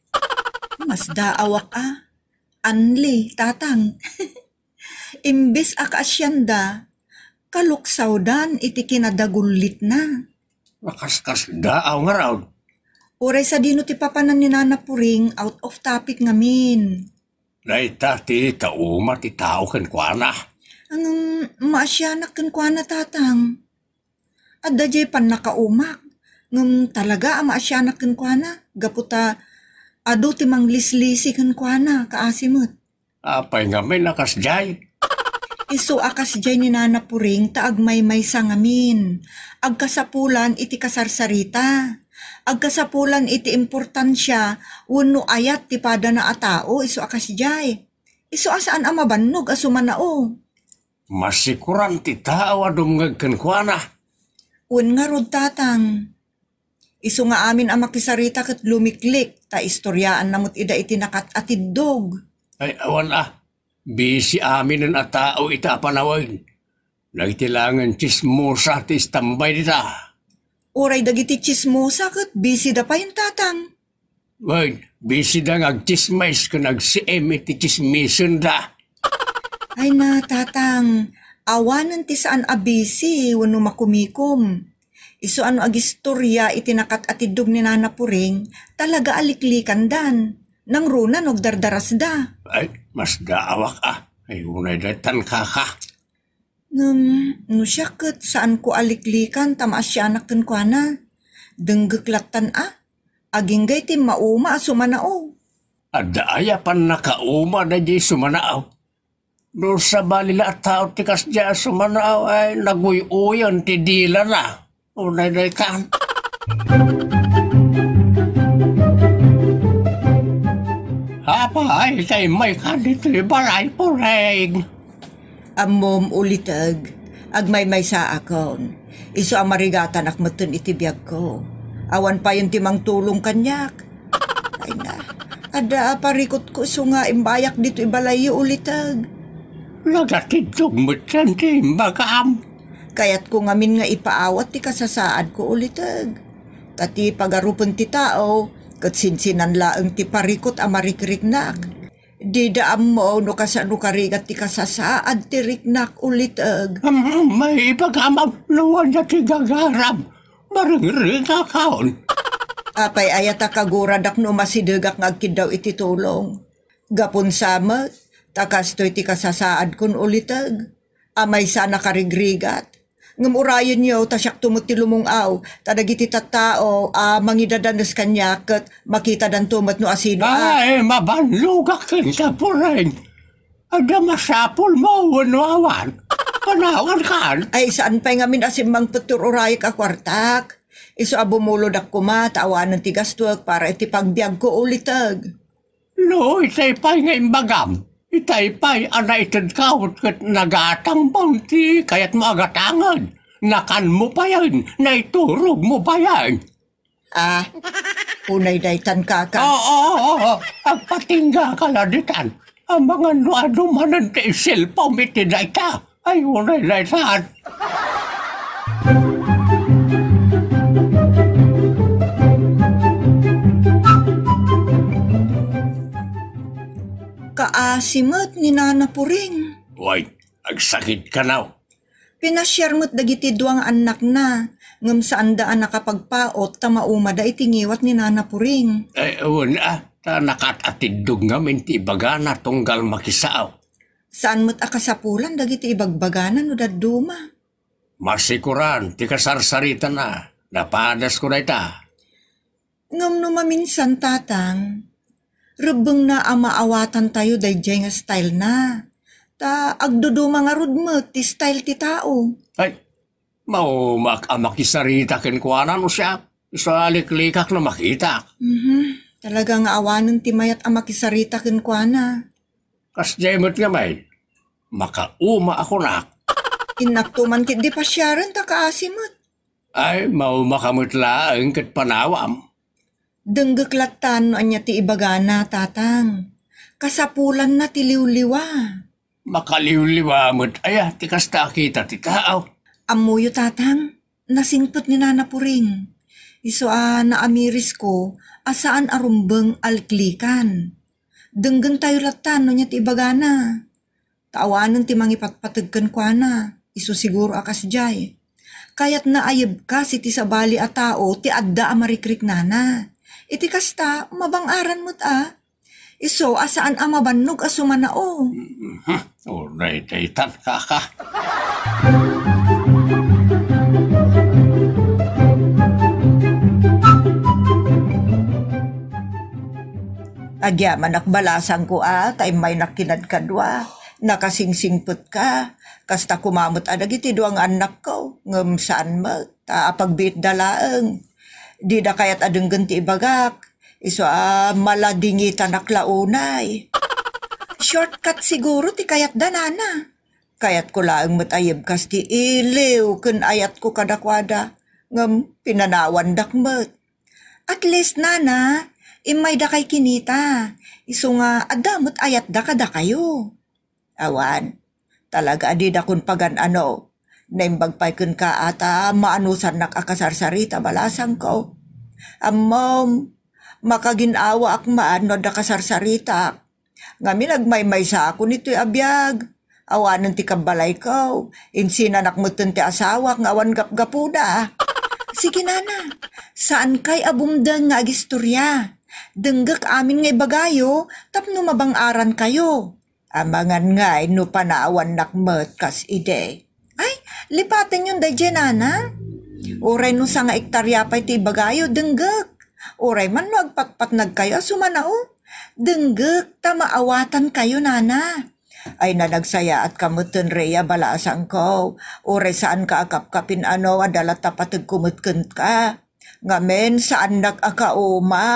Masdaawak a. Anli, tatang. Imbes a kaasianda, kaluksawdan iti kinadagullitna. Makaskasdaaw ngarud. Uray sadino ti papanan ni Nana Puring, out of topic ngamin. Dayta ti kauma ti tao kenkuana. Ngem maasianak kenkuana, tatang. Adda diay pannakaumak, ngem talaga a maasianak kenkuana, gapu ta adu ti manglislisi kenkuana, kaasi met. Apay ngamin a kasdiay? Isu a kasdiay ni Nana Puring ta agmaymaysa ngamin. Agkasapulan iti kasarsarita. Agkasapulan iti importansia wenno ayat ti padana a tao, isu a kasdiay. Isu a saan a mabannog a sumanao. Masikuran ti tao a dumngeg kenkuana. Wen ngarud, tatang. Isu nga amin a makisarita ket lumiklik, ta istoriaanna met ida iti nakaat-atiddog. Ay, awan a. Bisi aminen a tao ita a panawen. Dagiti laengen tsismosa ti istambay dita. Uray dagiti tsismosa ket bisida payen, tatang. Wen, bisida nga agtsismis ken agsiim iti tsismisenda. Ay na, tatang, awanen ti saan a bisi wenno makumikom. Isu a no agistoria iti nakaat-atiddog ni Nana Puring, talaga a liklikandan. Nangruna no agdardarasda. Ay, masdaawak a. Ay, unay daytan, kaka. Ngem, no siak ket saanko a liklikan ta maasianak kenkuana. Denggek lattan a, agingga ti mauma a sumanao. Adda aya pannakauma daydiay sumanao? No sabali la a tao ti kasdiay a sumanao, ay naguy-uyon ti dilana. Unay daytan. Apay, tay may ka ditoy balay, Puring? Ammom, uliteg, agmaymaysaakon. Isu a marigatanak metten iti biagko. Awan payen ti mangtulong kaniak. Ay na, adda a parikutko isu nga imbayak ditoy balayyo, uliteg. Nagatiddog metten ti imbagam. Kayatko ngamin nga ipaawat ti kasasaadko, uliteg. Ta ti pagarupen ti tao, Ket sinsinan laeng ti parikut a marikriknak. Dida ammo no kasano karigat ti kasasaad ti riknak, uliteg. Am, maipagam no ania ti gagaram. Maringrikakon. Apay aya ta kaguradak no masidegak nga agkiddaw iti tulong? Gapun sa met, ta kastoy ti kasasaadkon, uliteg. A maysa a nakarigrigat. Ngem urayenyo ta siakto met ti lumung-aw, ta dagiti tattao a mangidadanes kaniak ket makitadanto met no asino a. Ay, mabannogak kenka, Puring. Adda masapulmo wenno awan? Panawankan. Ay, saan pay ngamin a simmangpet ti ur-urayek a kuartak. Isu a bumulodak koma ta awanen ti gastuek para iti pagbiagko, uliteg. No, itay pay nga imbagam, itay pay a naitedka ket nagatangbon ti kayatmo a gatangen, nakanmo payen, naiturogmo payen. Ah, unay daytan, kaka. Oo, oo, oo. Agpatingga ka la ditan. Amangan no adu manen ti isilpom iti dayta. Ay, unay daytan. Kaasi met ni Nana Puring. Way, agsakit kanaw. Pinasiar met dagiti dua nga annakna, ngem saanda a nakapagpaut ta maumada iti ngiwat ni Nana Puring. Eh, wen, ah, ta nakat-atiddog ngamin ti ibagana tunggal makisao. Saan met a kasapulan dagiti ibagbagana no dadduma. Masikuran ti kasarsaritana, napadasko dayta. Ngem no maminsan, Tatang, rebbengna a maawatantayo daydiay nga style-na. Ta agduduma ngarud met ti style ti tao. Ay, maumak a makisarita kenkuana no siak. Isu a liklikak no makitak. Mhm. Talaga nga awanen ti mayat a makisarita kenkuana. Kasdiay met ngamin, makauma a kunak. Innakto man ketdi pasiaren ta kaasi met. Ay, maumaka met laeng ket panawam. Denggek lattan no ania ti ibagana, Tatang. Kasapulanna ti liwliwa. Makaliwliwa met aya ti kasta a kita ti tao? Ammoyo, Tatang, nasingpet ni Nana Puring. Isu a naamirisko a saan a rumbeng a liklikan. Denggentayo lattan no ania ti ibagana. Ta awanen ti mangipatpateg kenkuana, isu siguro a kasdiay. Kayatna a yebkas iti sabali a tao ti adda a marikriknana. Iti kasta, mabang-aran met a. Isu a saan a mabannog a sumanao. Mhm. Unay daytan, kaka. Agyamanak balasangko a, ta immaynak kinadkadua. Nakasingsingpetka. Kasta koma met a dagiti dua nga annakko. Ngem saan met, ta apagbiitda laeng. Dida kayat a denggen ti ibagak. Isu a maladingitanak la unay. Shortcut siguro ti kayatda, Nana. Kayatko laeng met a yebkas ti iliw ken ayatko kadakuada. Ngem pinanawandak met. At least, Nana, immaydakay kinita. Isu nga adda met ayatda kadakayo. Awan, talaga a didakon pagan-ano. Naimbag pay kenka a ta maanusannak a kasarsarita, balasangko. Ammom, makagin-awaak man no adda kasarsaritak. Ngamin agmaymaysakon itoy a biag. Awanen ti kabbalayko. Insinanak metten ti asawak nga awan gapgapuna. Sige, Nana. Saankay a bumdeng nga agistorya. Denggek amin nga ibagayo tapno mabang-arankayo. Amangan ngay no panawannak met kas idi. Ay, lipatenyon daydiay, Nana. Uray no sanga ektarya pay ti ibagayo, denggek. Uray man no agpatpatnagkayo a sumanao, denggek ta maawatankayo, Nana. Ay, nanagsayaat ka metten, Rhea, balasangko. Uray saanka a kapkapin-ano, adda latta pategko met kenka. Ngamin, saannak a kauma.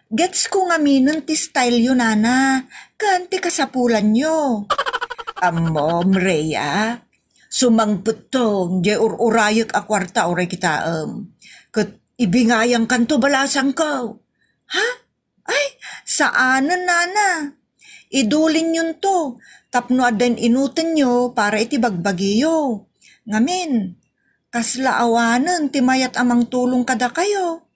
Gets ko ngaminen ti style yo, Nana, ken ti kasapulanyo. Ammom, Rhea, sumangpetto diay ur-urayek a kuarta uray kitaem. Ket ibingayangkanto, balasangko. Ha? Ay, saanen, Nana. Idulinyonto tapno adda in-inutenyo para iti bagbagiyo. Ngamin, kasla awanen ti mayat a mangtulong kadakayo.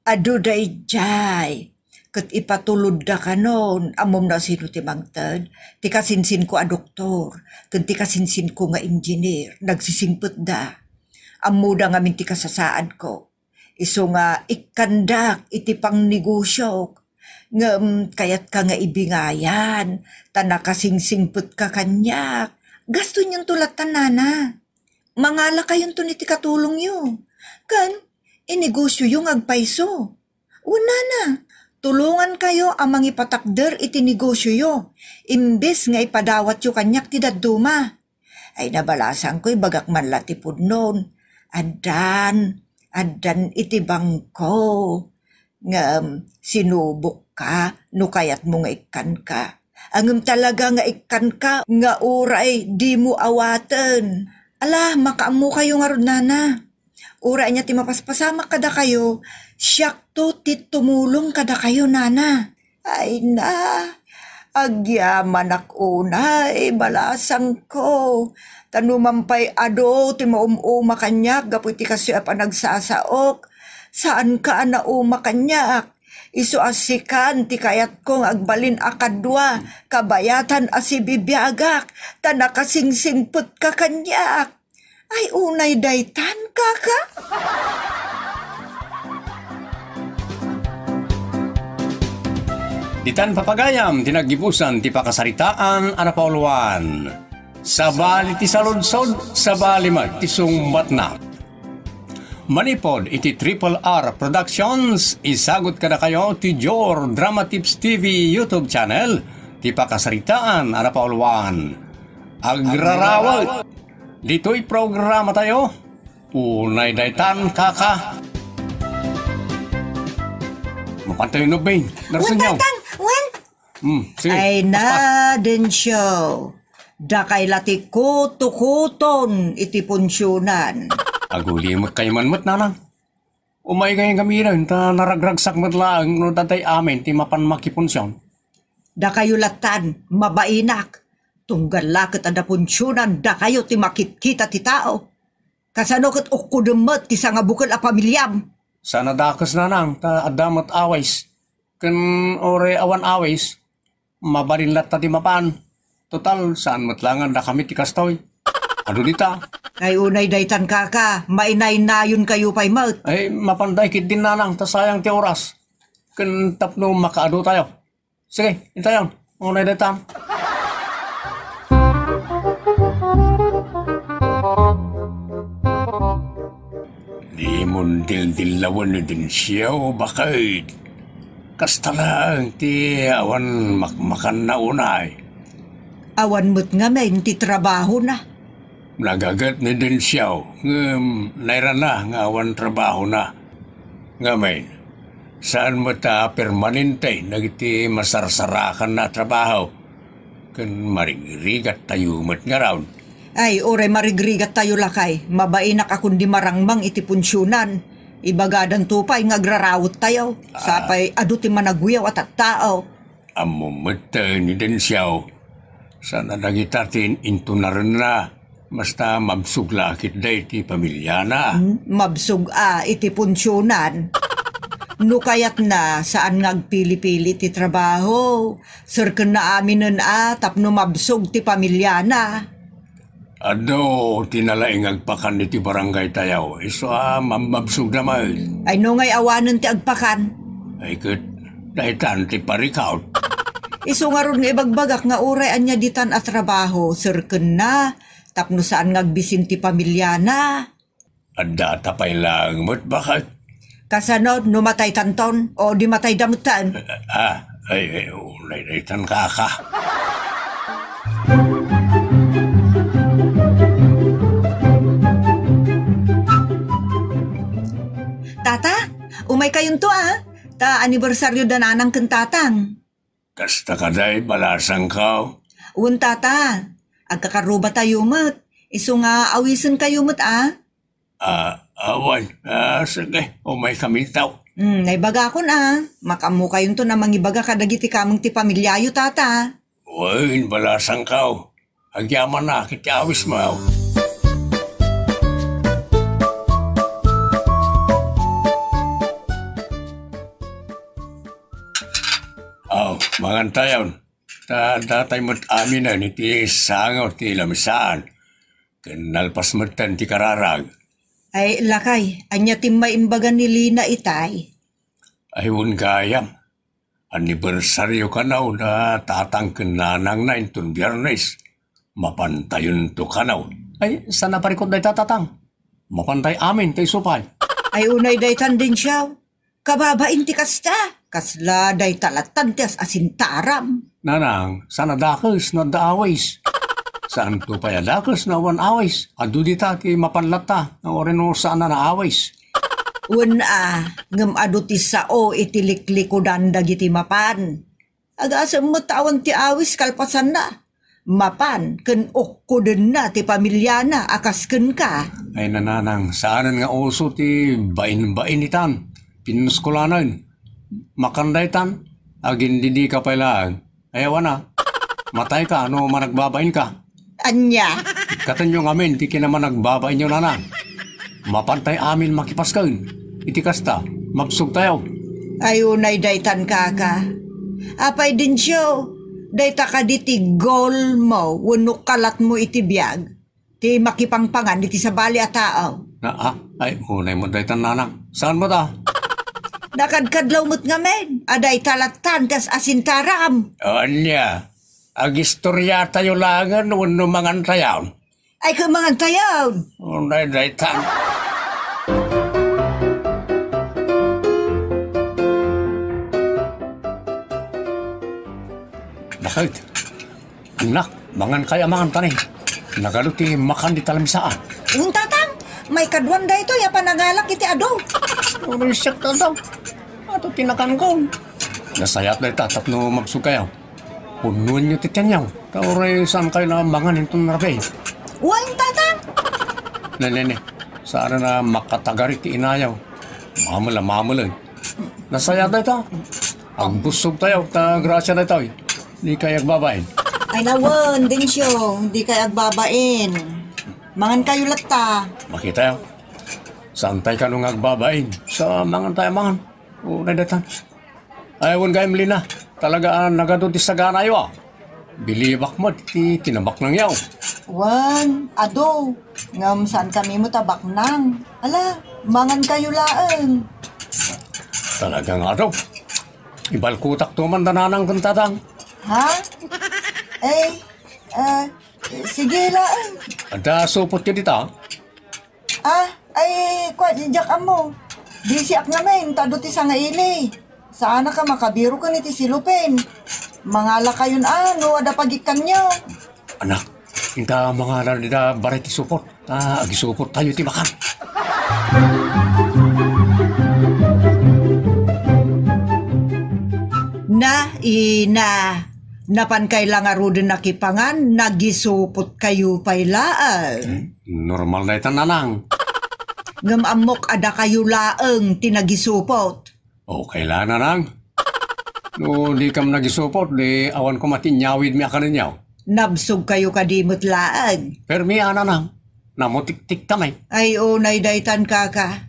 Adu daydiay, ket ipatulodda kanon, ammom no sino ti mangted? Ti kasinsinko a doktor, ken ti kasinsinko nga engineer, nagsisingpetda. Ammoda ngamin ti kasasaadko. Isu nga ikkandak iti pangnegosiok. Ngem kayatka nga ibingayan, ta nakasingsingpetka kaniak. Gastoenyonto lattan, nana. Mangalakayonton iti katulongyo. Ken, inegosioyo nga agpayso. Wen, nana, tulongankayo a mangipatakder iti negosioyo, imbes nga ipadawatyo kaniak ti dadduma. Ay, nabalasangko, ibagak man la ti pudnon. Addan, addan iti bangko. Ngem sinubokka no kayatmo nga ikkanka. Ngem talaga nga ikkanka nga uray dimo awaten. Ala, makaammokayo ngarud, nana. Uray ania ti mapaspasamak kadakayo, siakto ti tumulong kadakayo, nana. Ay na, agyamanak unay, balasangko. Ta numan pay adu ti maum-uma kaniak gapu iti kastoy a panagsasaok, saanka a nauma kaniak. Isu a sikan ti kayatko nga agbalin a kadua, kabayatan a sibibiagak, ta nakasingsingpetka kaniak. Ay, unay daytan, kaka? Ditan papagayam ti naggibusan ti pakasaritaan a napauluan. Sabali ti saludsod, sabali met ti sungbatna. Manipud iti Triple R Productions, isagut kadakayo ti Jor Drama Tips T V YouTube channel, ti pakasaritaan a napauluan. Agrarawet! Ditoy programatayo, unay daytan, kaka. Mapantayo no, Bing. Wen, Narsenyo. Tatang! Wen! Hmm, sige. Ay na, Dencio. Dakay la ti kutukuton iti punsionan. Agulimekkayo man met, nanang. Umay kayo gamiren, ta naragragsak met laeng no datay amin ti mapan makipunsion. Dakayo lattan, mabainak. Tunggal la ket adda punsionan, dakayo ti makitkita ti tao. Kasano ket ukkodem met ti sangabukel a pamiliam? Saan a dakes, nanang, ta adda met awis. Ken uray awan awis, mabalin latta ti mapan. Total, saan met la nga dakami ti kastoy. Adu dita. Ay, unay daytan, kaka, mainaynayonkayo pay met. Ay, mapan dayta ketdin, nanang, ta sayang ti oras. Ken tapno makaadu tayo. Sige, intayon. Unay daytan. Dimon dildillawen ni Dencio, baket. Kasta laeng ti awan makmakanna unay. Awan met ngamin ti trabahona. Nagaget ni Dencio, ngem nairana nga awan trabahona. Ngamin, saan met a permanente dagiti masarsarakanna a trabaho. Ken marigrigattayo met ngarud. Ay, uray marigrigattayo lakay, mabainak a kundi marangmang iti punsionan. Ibagadanto pay nga agrarawettayo. Ah. Sapay adu ti managwiaw a tattao. Ammom met ni Dencio, saan a dagita ti in-, intunarenna. Basta mabsog la ketdi ti pamiliana. Hmm, mabsog a iti punsionan. No kayatna, saan nga agpili-pili ti trabaho. Serkenna aminen a tapno mabsog ti pamiliana. Adu ti nalaing agpakan iti barangay tayo. Isu a mambabsog da met. Ay, no ngay awanen ti agpakan. Ay, ket daytan ti parikaw. Isu ngarud nga ibagbagak nga uray ania ditan a trabaho, serkenna, tapno saan nga agbisin ti pamiliana. Adda ta pay laeng met, baket. Kasano no mataytanton, o di matayda metten? Ah, ay, ay, unay daytan, kaka. Tata, umaykayonto, a. Ta anibersaryo da nanang ken tatang. Kasta kadi, balasangko? Wen, tata. Agkakarrubatayo met. Isu nga awisenkayo met, a. Ah, awan. Ah, sige, umaykaminto. Hmm, naibagakon, a. Makammokayonto a mangibaga kadagiti kameng ti pamiliayo, tata. Wen, balasangko. Agyamanak iti awismo. Mangantayon, ta adda tay met aminen iti sango ti lamisaan, ken nalpas metten ti kararag. Ay, lakay, ania ti maimbaga ni Lina itay? Ay, wen gayam. Annibersario kano da tatang ken nanangna inton Biernes. Mapantayonto kano. Ay, saan a parikut dayta, tatang? Mapantay amin ta isu pay. Ay, unay daytan, Dencio. Kababain ti kasta. Kasla dayta lattan ti as-asintaram. Nanang, saan a dakes no adda awis. Saanto pay a dakes no awan awis. Adu dita ti mapan latta, no, uray no saan a naawis. Wen a, ngem adu ti sao iti liklikudan dagiti mapan. Agasem met ta awan ti awis kalpasanna. Mapan ken ukkodenna ti pamiliana a kas kenka. Ay, nanang, saanen nga uso ti bain-bain itan. Pinuskulanen. Makan daytan, agindidika pay laeng. Ay, awan a. Matayka no managbabainka. Ania? Ikkatenyo ngamin ti kinamanagbabainyo, nanang. Mapantay amin makipasken. Iti kasta, mabsogtayo. Ay, unay daytan, kaka. Apay, Dencio, dayta kadi ti goal mo wenno kalatmo iti biag? Ti makipangpangan iti sabali a tao. Na, ah, ay, unay met daytan, nanang. Saan met a? Nakadkadlaw met ngamin a dayta lattan ti as-asintaram. Ania? Agistoriatayo laengen wenno mangantayon? Ay, ket mangantayon. Unay daytan. Bakit? Anak, mangankayo a mangan ta ni. Nagadu ti makan dita lamisaan. Wen, tatang, maikaduan daytoy a panangalak iti adu. Uray siak, tatang. Adu ti nakanko. Nasayaat dayta tapno mabsogkayo. Punnoenyo ti tianyo. Ta uray saankayo a mangan inton rabii. Wen, tatang. Ne, ne, ne. Saan a makatagari ti inayo. Mamel a mamelen. Nasayaat dayta. Agbussogtayo ta grasia daytoy. Dikay agbabain. Ay, na wen, Dencio, dikay agbabain. Mangankayo latta. Makitayo. Saantay kano nga agbabain. Sa mangantayo a mangan. Unay daytan. Ay, wen gayam, Lina. Talaga a nagadu ti saganayo a. Bilibak met ti kinabaknangyo. Wen, adu. Ngem saankami met a baknang. Ala, mangankayo laeng. Talaga nga adu. Ibalkotakto man da nanang ken tatang. Ha? Eh, eh, sige laeng. Adda supotyo dita? Ah, ay, kua, diak ammo. Bisiak ngamin, ta adu ti sangaili. Saanak a makabiro ken iti silupin. Mangalakayon a, no adda pagikkanyo. Anak, inta mangala dita baray ti supot. Ta agisupottayo ti makan. Na, ina, napankay la ngaruden a kipangan, nagisupotkayo pay laeng. Hmm, normal dayta, nanang. Ngem ammok a dakayo laeng ti nagisupot. Okay la, nanang. No dikam nagisupot, di awan koma ti inyawidmi a kanenyo. Nabsogkayo kadi met laeng. Permi a, nanang. Namutiktikkami. Ay, unay daytan, kaka.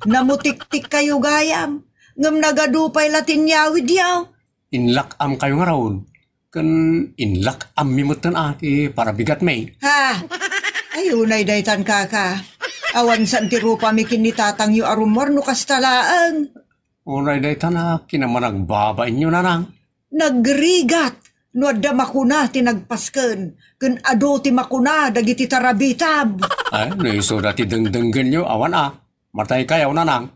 Namutiktikkayo gayam. Ngem nagadu pay la ti inyawidyo. Inlak-amkayo ngarud. Ken inlak-ammi metten a ti parabigatmi. Ha? Ay, unay daytan, kaka. Awan saan ti rupami ken ni tatangyo a rummuar no kasta laeng. Unay daytan a kinamanagbabainyo, nanang. Nagrigat no adda makuna ti nagpasken, ken adu ti makuna dagiti tarabitam. Ay, no isuda ti dengdenggenyo, awan a. Mataykayo, nanang.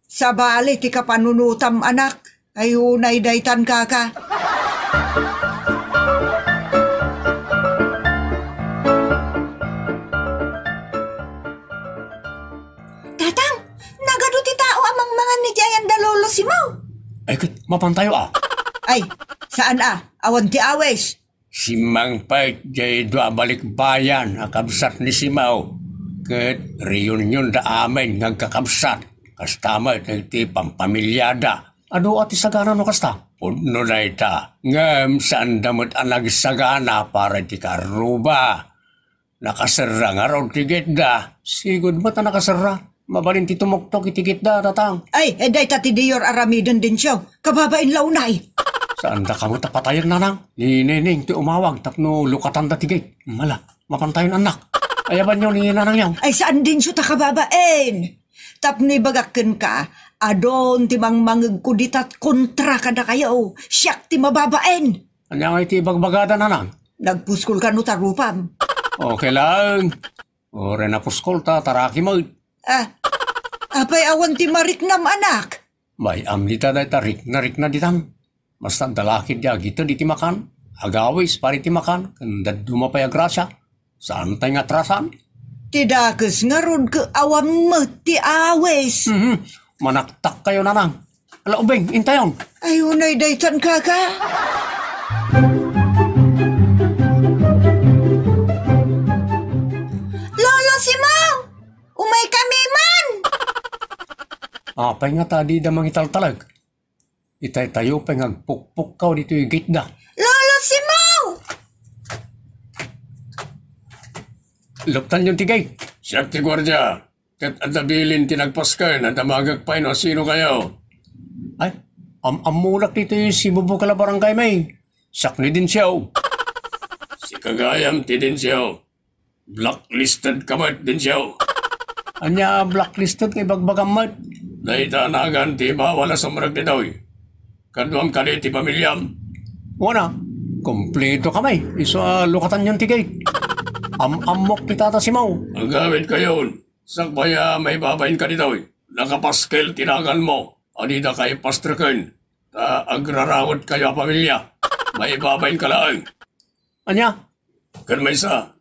Sabali ti kapanunotam, anak. Ay, unay daytan, kaka. Tatang, nagadu ti tao a mangmangan ni Jayan da Lolo Simao. Ay, ket, mapantayo a. Ay, saan a. Awan ti awis. Simmangpet jay dua a balikbayan a kabsat ni Simao, ket reunion da amin nga agkakabsat, kasta met iti pampamiliada. Adu a ti sagana no kasta? Pudno dayta, ngem saanda met a nagsagana para iti karruba. Nakaserra ngarud ti gitda. Sigud met a nakaserra. Mabalin ti tumuktok iti gitda, tatang. Ay, eh, dayta ti diyor aramiden, Dencio. Kababain la unay. Saandaka met a patayen, nanang. Ni Neneng ti umawag tapno lukatanda ti gate. Mala, mapantayon, annak. Ayabanyo ni nanangyo. Ay, saan, Dencio, ta kababain. Tapno ibagak kenka, adun ti mangmangegko dita kontra kadakayo. Siak ti mababain. Ania ngay ti ibagbagada, nanang? Nagpuskol kano ta rupam. Okay lang. Uray napuskol ta, taraki met. Ah, apay awan ti mariknam, anak? Bay-am dita dayta rikna-rikna ditan. Basta adda lakid ti agited iti makan, agawis para iti makan, ken dadduma pay a grasya. Saan tay nga atrasan? Ti dakes ngarud ket awan met ti awis. Mhm. Manaktakkayo, nanang. Ala, ubing, intayon. Ay, unay daytan, kaka. Lolo Simon! Umay kami man! Apay nga ta dida mangitaltalek? Itay tayo pay nga agpukpukkaw ditoy gate da. Lolo Simon! Luktanyon ti gate. Siak ti guardia. Ket adda bilin ti nagpasken a damagek pay no sino kayo. Ay, am-ammonak ditoy sibubukal a barangay, may. Siak ni Dencio. Sika gayam ti Dencio. Blacklisted ka met, Dencio. Ania blacklisted nga ibagbagam met? Dayta a nagan ti bawal a sumrek ditoy. Kaduam kadi ti pamiliam? Wana, kompleto kami. Isu a lukatanyon ti gate. Am-ammok ti tata Simao. Agawid kayon. Sakbay a maibabain ka ditoy, nakapaskel ti naganmo a dida kay pastreken, ta agrarawet kayo a pamilia. Maibabain ka laeng. Ania? Ken maysa,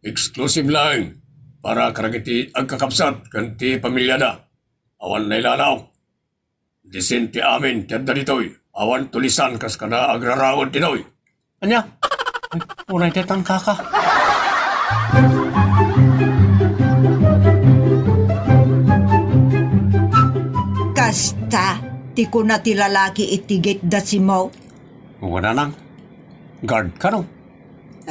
exclusive laeng para kadagiti agkakabsat ken ti pamiliada. Awan nailalaw. Disin ti amin ti adda ditoy. Awan tulisan kas kada agrarawed ditoy. Ania? Ay, unay daytan, kaka. Kasta ti kuna ti lalaki iti gate da Simao. Wen, nanang. Guard kano?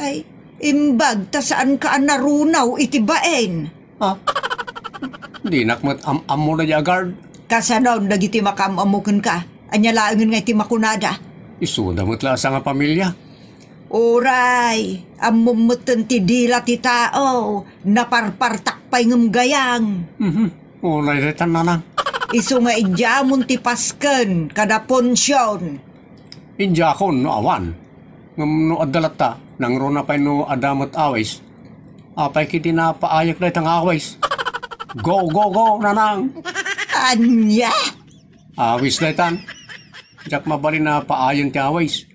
Ay, imbag ta saanka a narunaw iti bain. Ah, dinak met am-ammo daydiay a guard. Kasano dagiti makaam-ammo kenka? Ania laengen nga iti makunada? Isuda met la a sangapamilia. Uray, ammom metten ti dila ti tao, naparpartak pay ngem gayam. Mhm. Unay daytan, nanang. Isu nga idiamon ti pasken kada punsion. Idiakon no awan. Ngem no adda latta, nangruna pay no adda met awis. Apay ketdi napaayek dayta nga awis? Go, go, go, nanang! Ania? Awis daytan. Diak mabalin a paayen ti awis.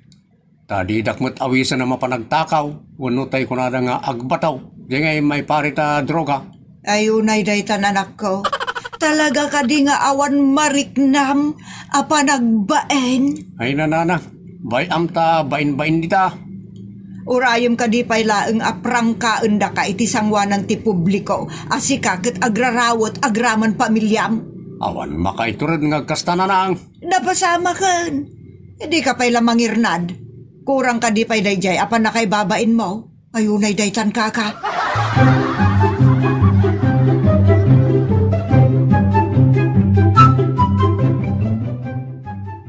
Ta didak met awisen a mapan agtakaw, wenno tay kunada nga agbato. Di ngay maiparit a droga. Ay, unay daytan, anakko. Talaga kadi nga awan mariknam a panagbain? Ay, nanang, bay-am ta bain-bain dita. Urayem kadi pay laeng a prangkaendaka iti sangoanan ti publiko a sika ket agrarawet agraman pamiliam? Awan makaitured nga agkasta, nanang. Napasamaken. Dika pay la mangirnad. Kurang kadi pay daydiay a pannakaibabainmo. Ay, unay daytan, kaka.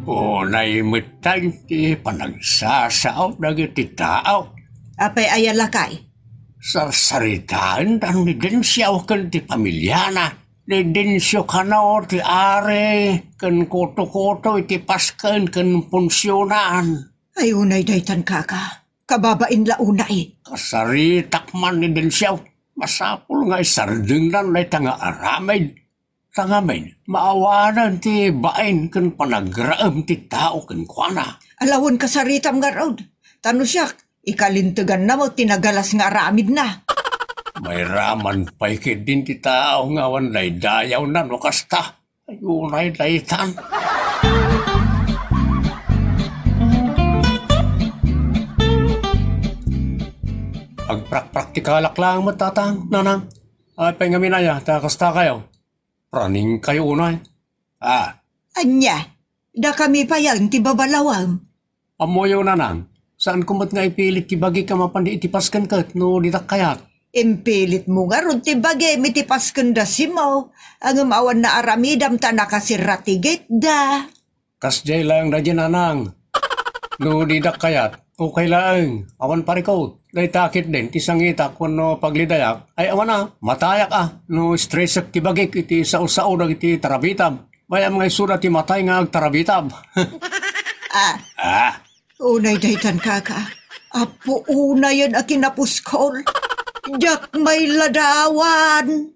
Unay metten ti panagsasao dagiti tao. Apay aya lakay? Sarsaritaendan ni Dencio ken ti pamiliana. Ni Dencio kano ti ari ken kutokuto iti pasken ken punsionan. Ay, unay daytan, kaka. Kababain la unay. Kasaritak man ni Dencio. Masapul nga isardengnan dayta nga aramid. Ta ngamin, maawanan ti bain ken panagraem ti tao kenkuana. Ala wen kasaritam ngarud. Ta no siak, ikalinteganna met ti nagalas nga aramidna. Mairaman pay ketdin ti tao nga awan daydayawna no kasta. Ay, unay daytan. Agprakpraktikalak laeng met, tatang, nanang. Apay ngamin aya ta kasta kayo? Praningkayo unay. Ah. Ania? Dakami payen ti babalawem? Ammoyo, nanang, saanko met nga ipilit ti bagik a mapan iti pasken ket no ditak kayat. Impilitmo ngarud ti bagim iti pasken da Simo, ngem awan naaramidam ta nakasirra ti gate da. Kasdiay laeng daydiay, nanang. No didak kayat, okay laeng, awan parikut. Dayta ketdin ti sangitak wenno paglidayak, ay awan a, matayak a, no stressek ti bagik iti sao-sao dagiti tarabitab. Mayam nga isuda ti matay nga agtarabitab. Ah, Ah, unay daytan, kaka. Apo, unayen a kinapuskol. Diak mailadawan.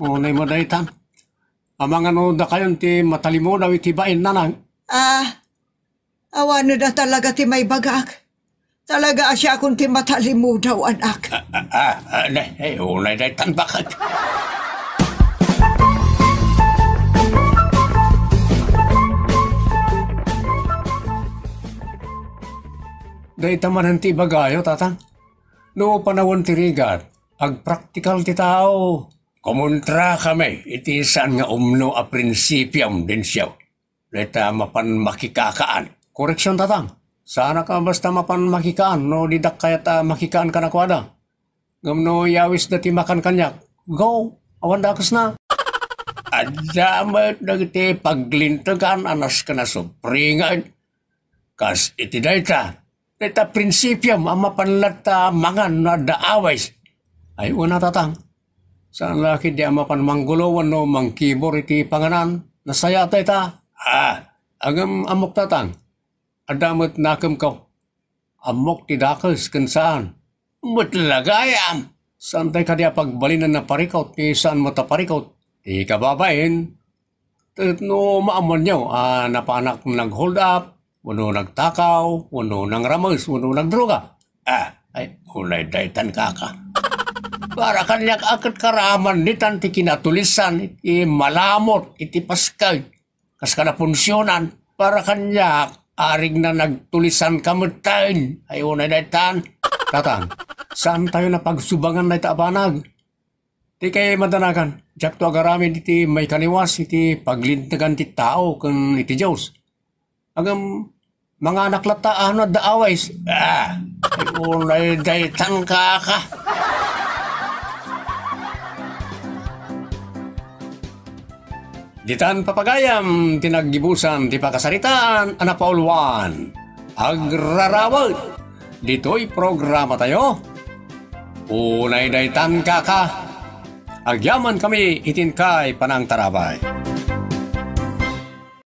Unay mo daytan. Amangan no dakayon ti matalimudaw iti bain, nanang. Ah, awan a talaga ti maibagak. Talaga a siakon ti matalimudaw, anak. Ah, ah, ah, ne, eh, unay daytan bakit? Dayta manen ti ibagayo, tatang. No panawen ti rigat, agpraktikal ti tao. Kumontra kami iti saan nga umno a prinsipiom, Dencio. Dayta mapan makikakaan. Koreksion, tatang. Saanak a basta mapan makikaan no didak kayat a makikaan kanakuada. Ngem no yawisda ti makan kaniak, go, awan dakesna. Adda met dagiti paglintegan a nasken a supringen. Kas iti dayta, dayta prinsipiom a mapan latta mangan no adda awis. Ay, una, tatang. Saan la ketdi a mapan manggulo wenno mangkibor iti panganan. Nasayaat dayta. Ah, ngem ammok, tatang. Adda met nakemko. Ammok ti dakes ken saan. Met la gayam. Saantay kadi a pagbalinen a parikut ti saan met a parikut. Ti kababain, ket no maammoanyo a napanak nag-hold up, wenno nagtakaw, wenno nangrames, wenno nagdroga. Ah, ay, unay daytan, kaka. Para kaniak a ket karaman ditan ti kinatulisan, iti malamot, iti paskay. Kas kada punsionan, para kaniak, arigna nagtulisan ka metten. Ay, unay daytan. Tatang, saantayo a pagsubangan dayta a banag. Ti kay madanagan, diakto agaramid iti maikaniwas iti paglintegan ti tao ken iti Dios. Ngem, manganak latta a no adda awis. Ah, ay, unay daytan, kaka. Ditan, papagayam, ti naggibusan ti pakasaritaan a napauluan. Agrarawet ditoy programa tayo. Unay daytan, kaka. Agyaman kami iti inkay panangtarabay.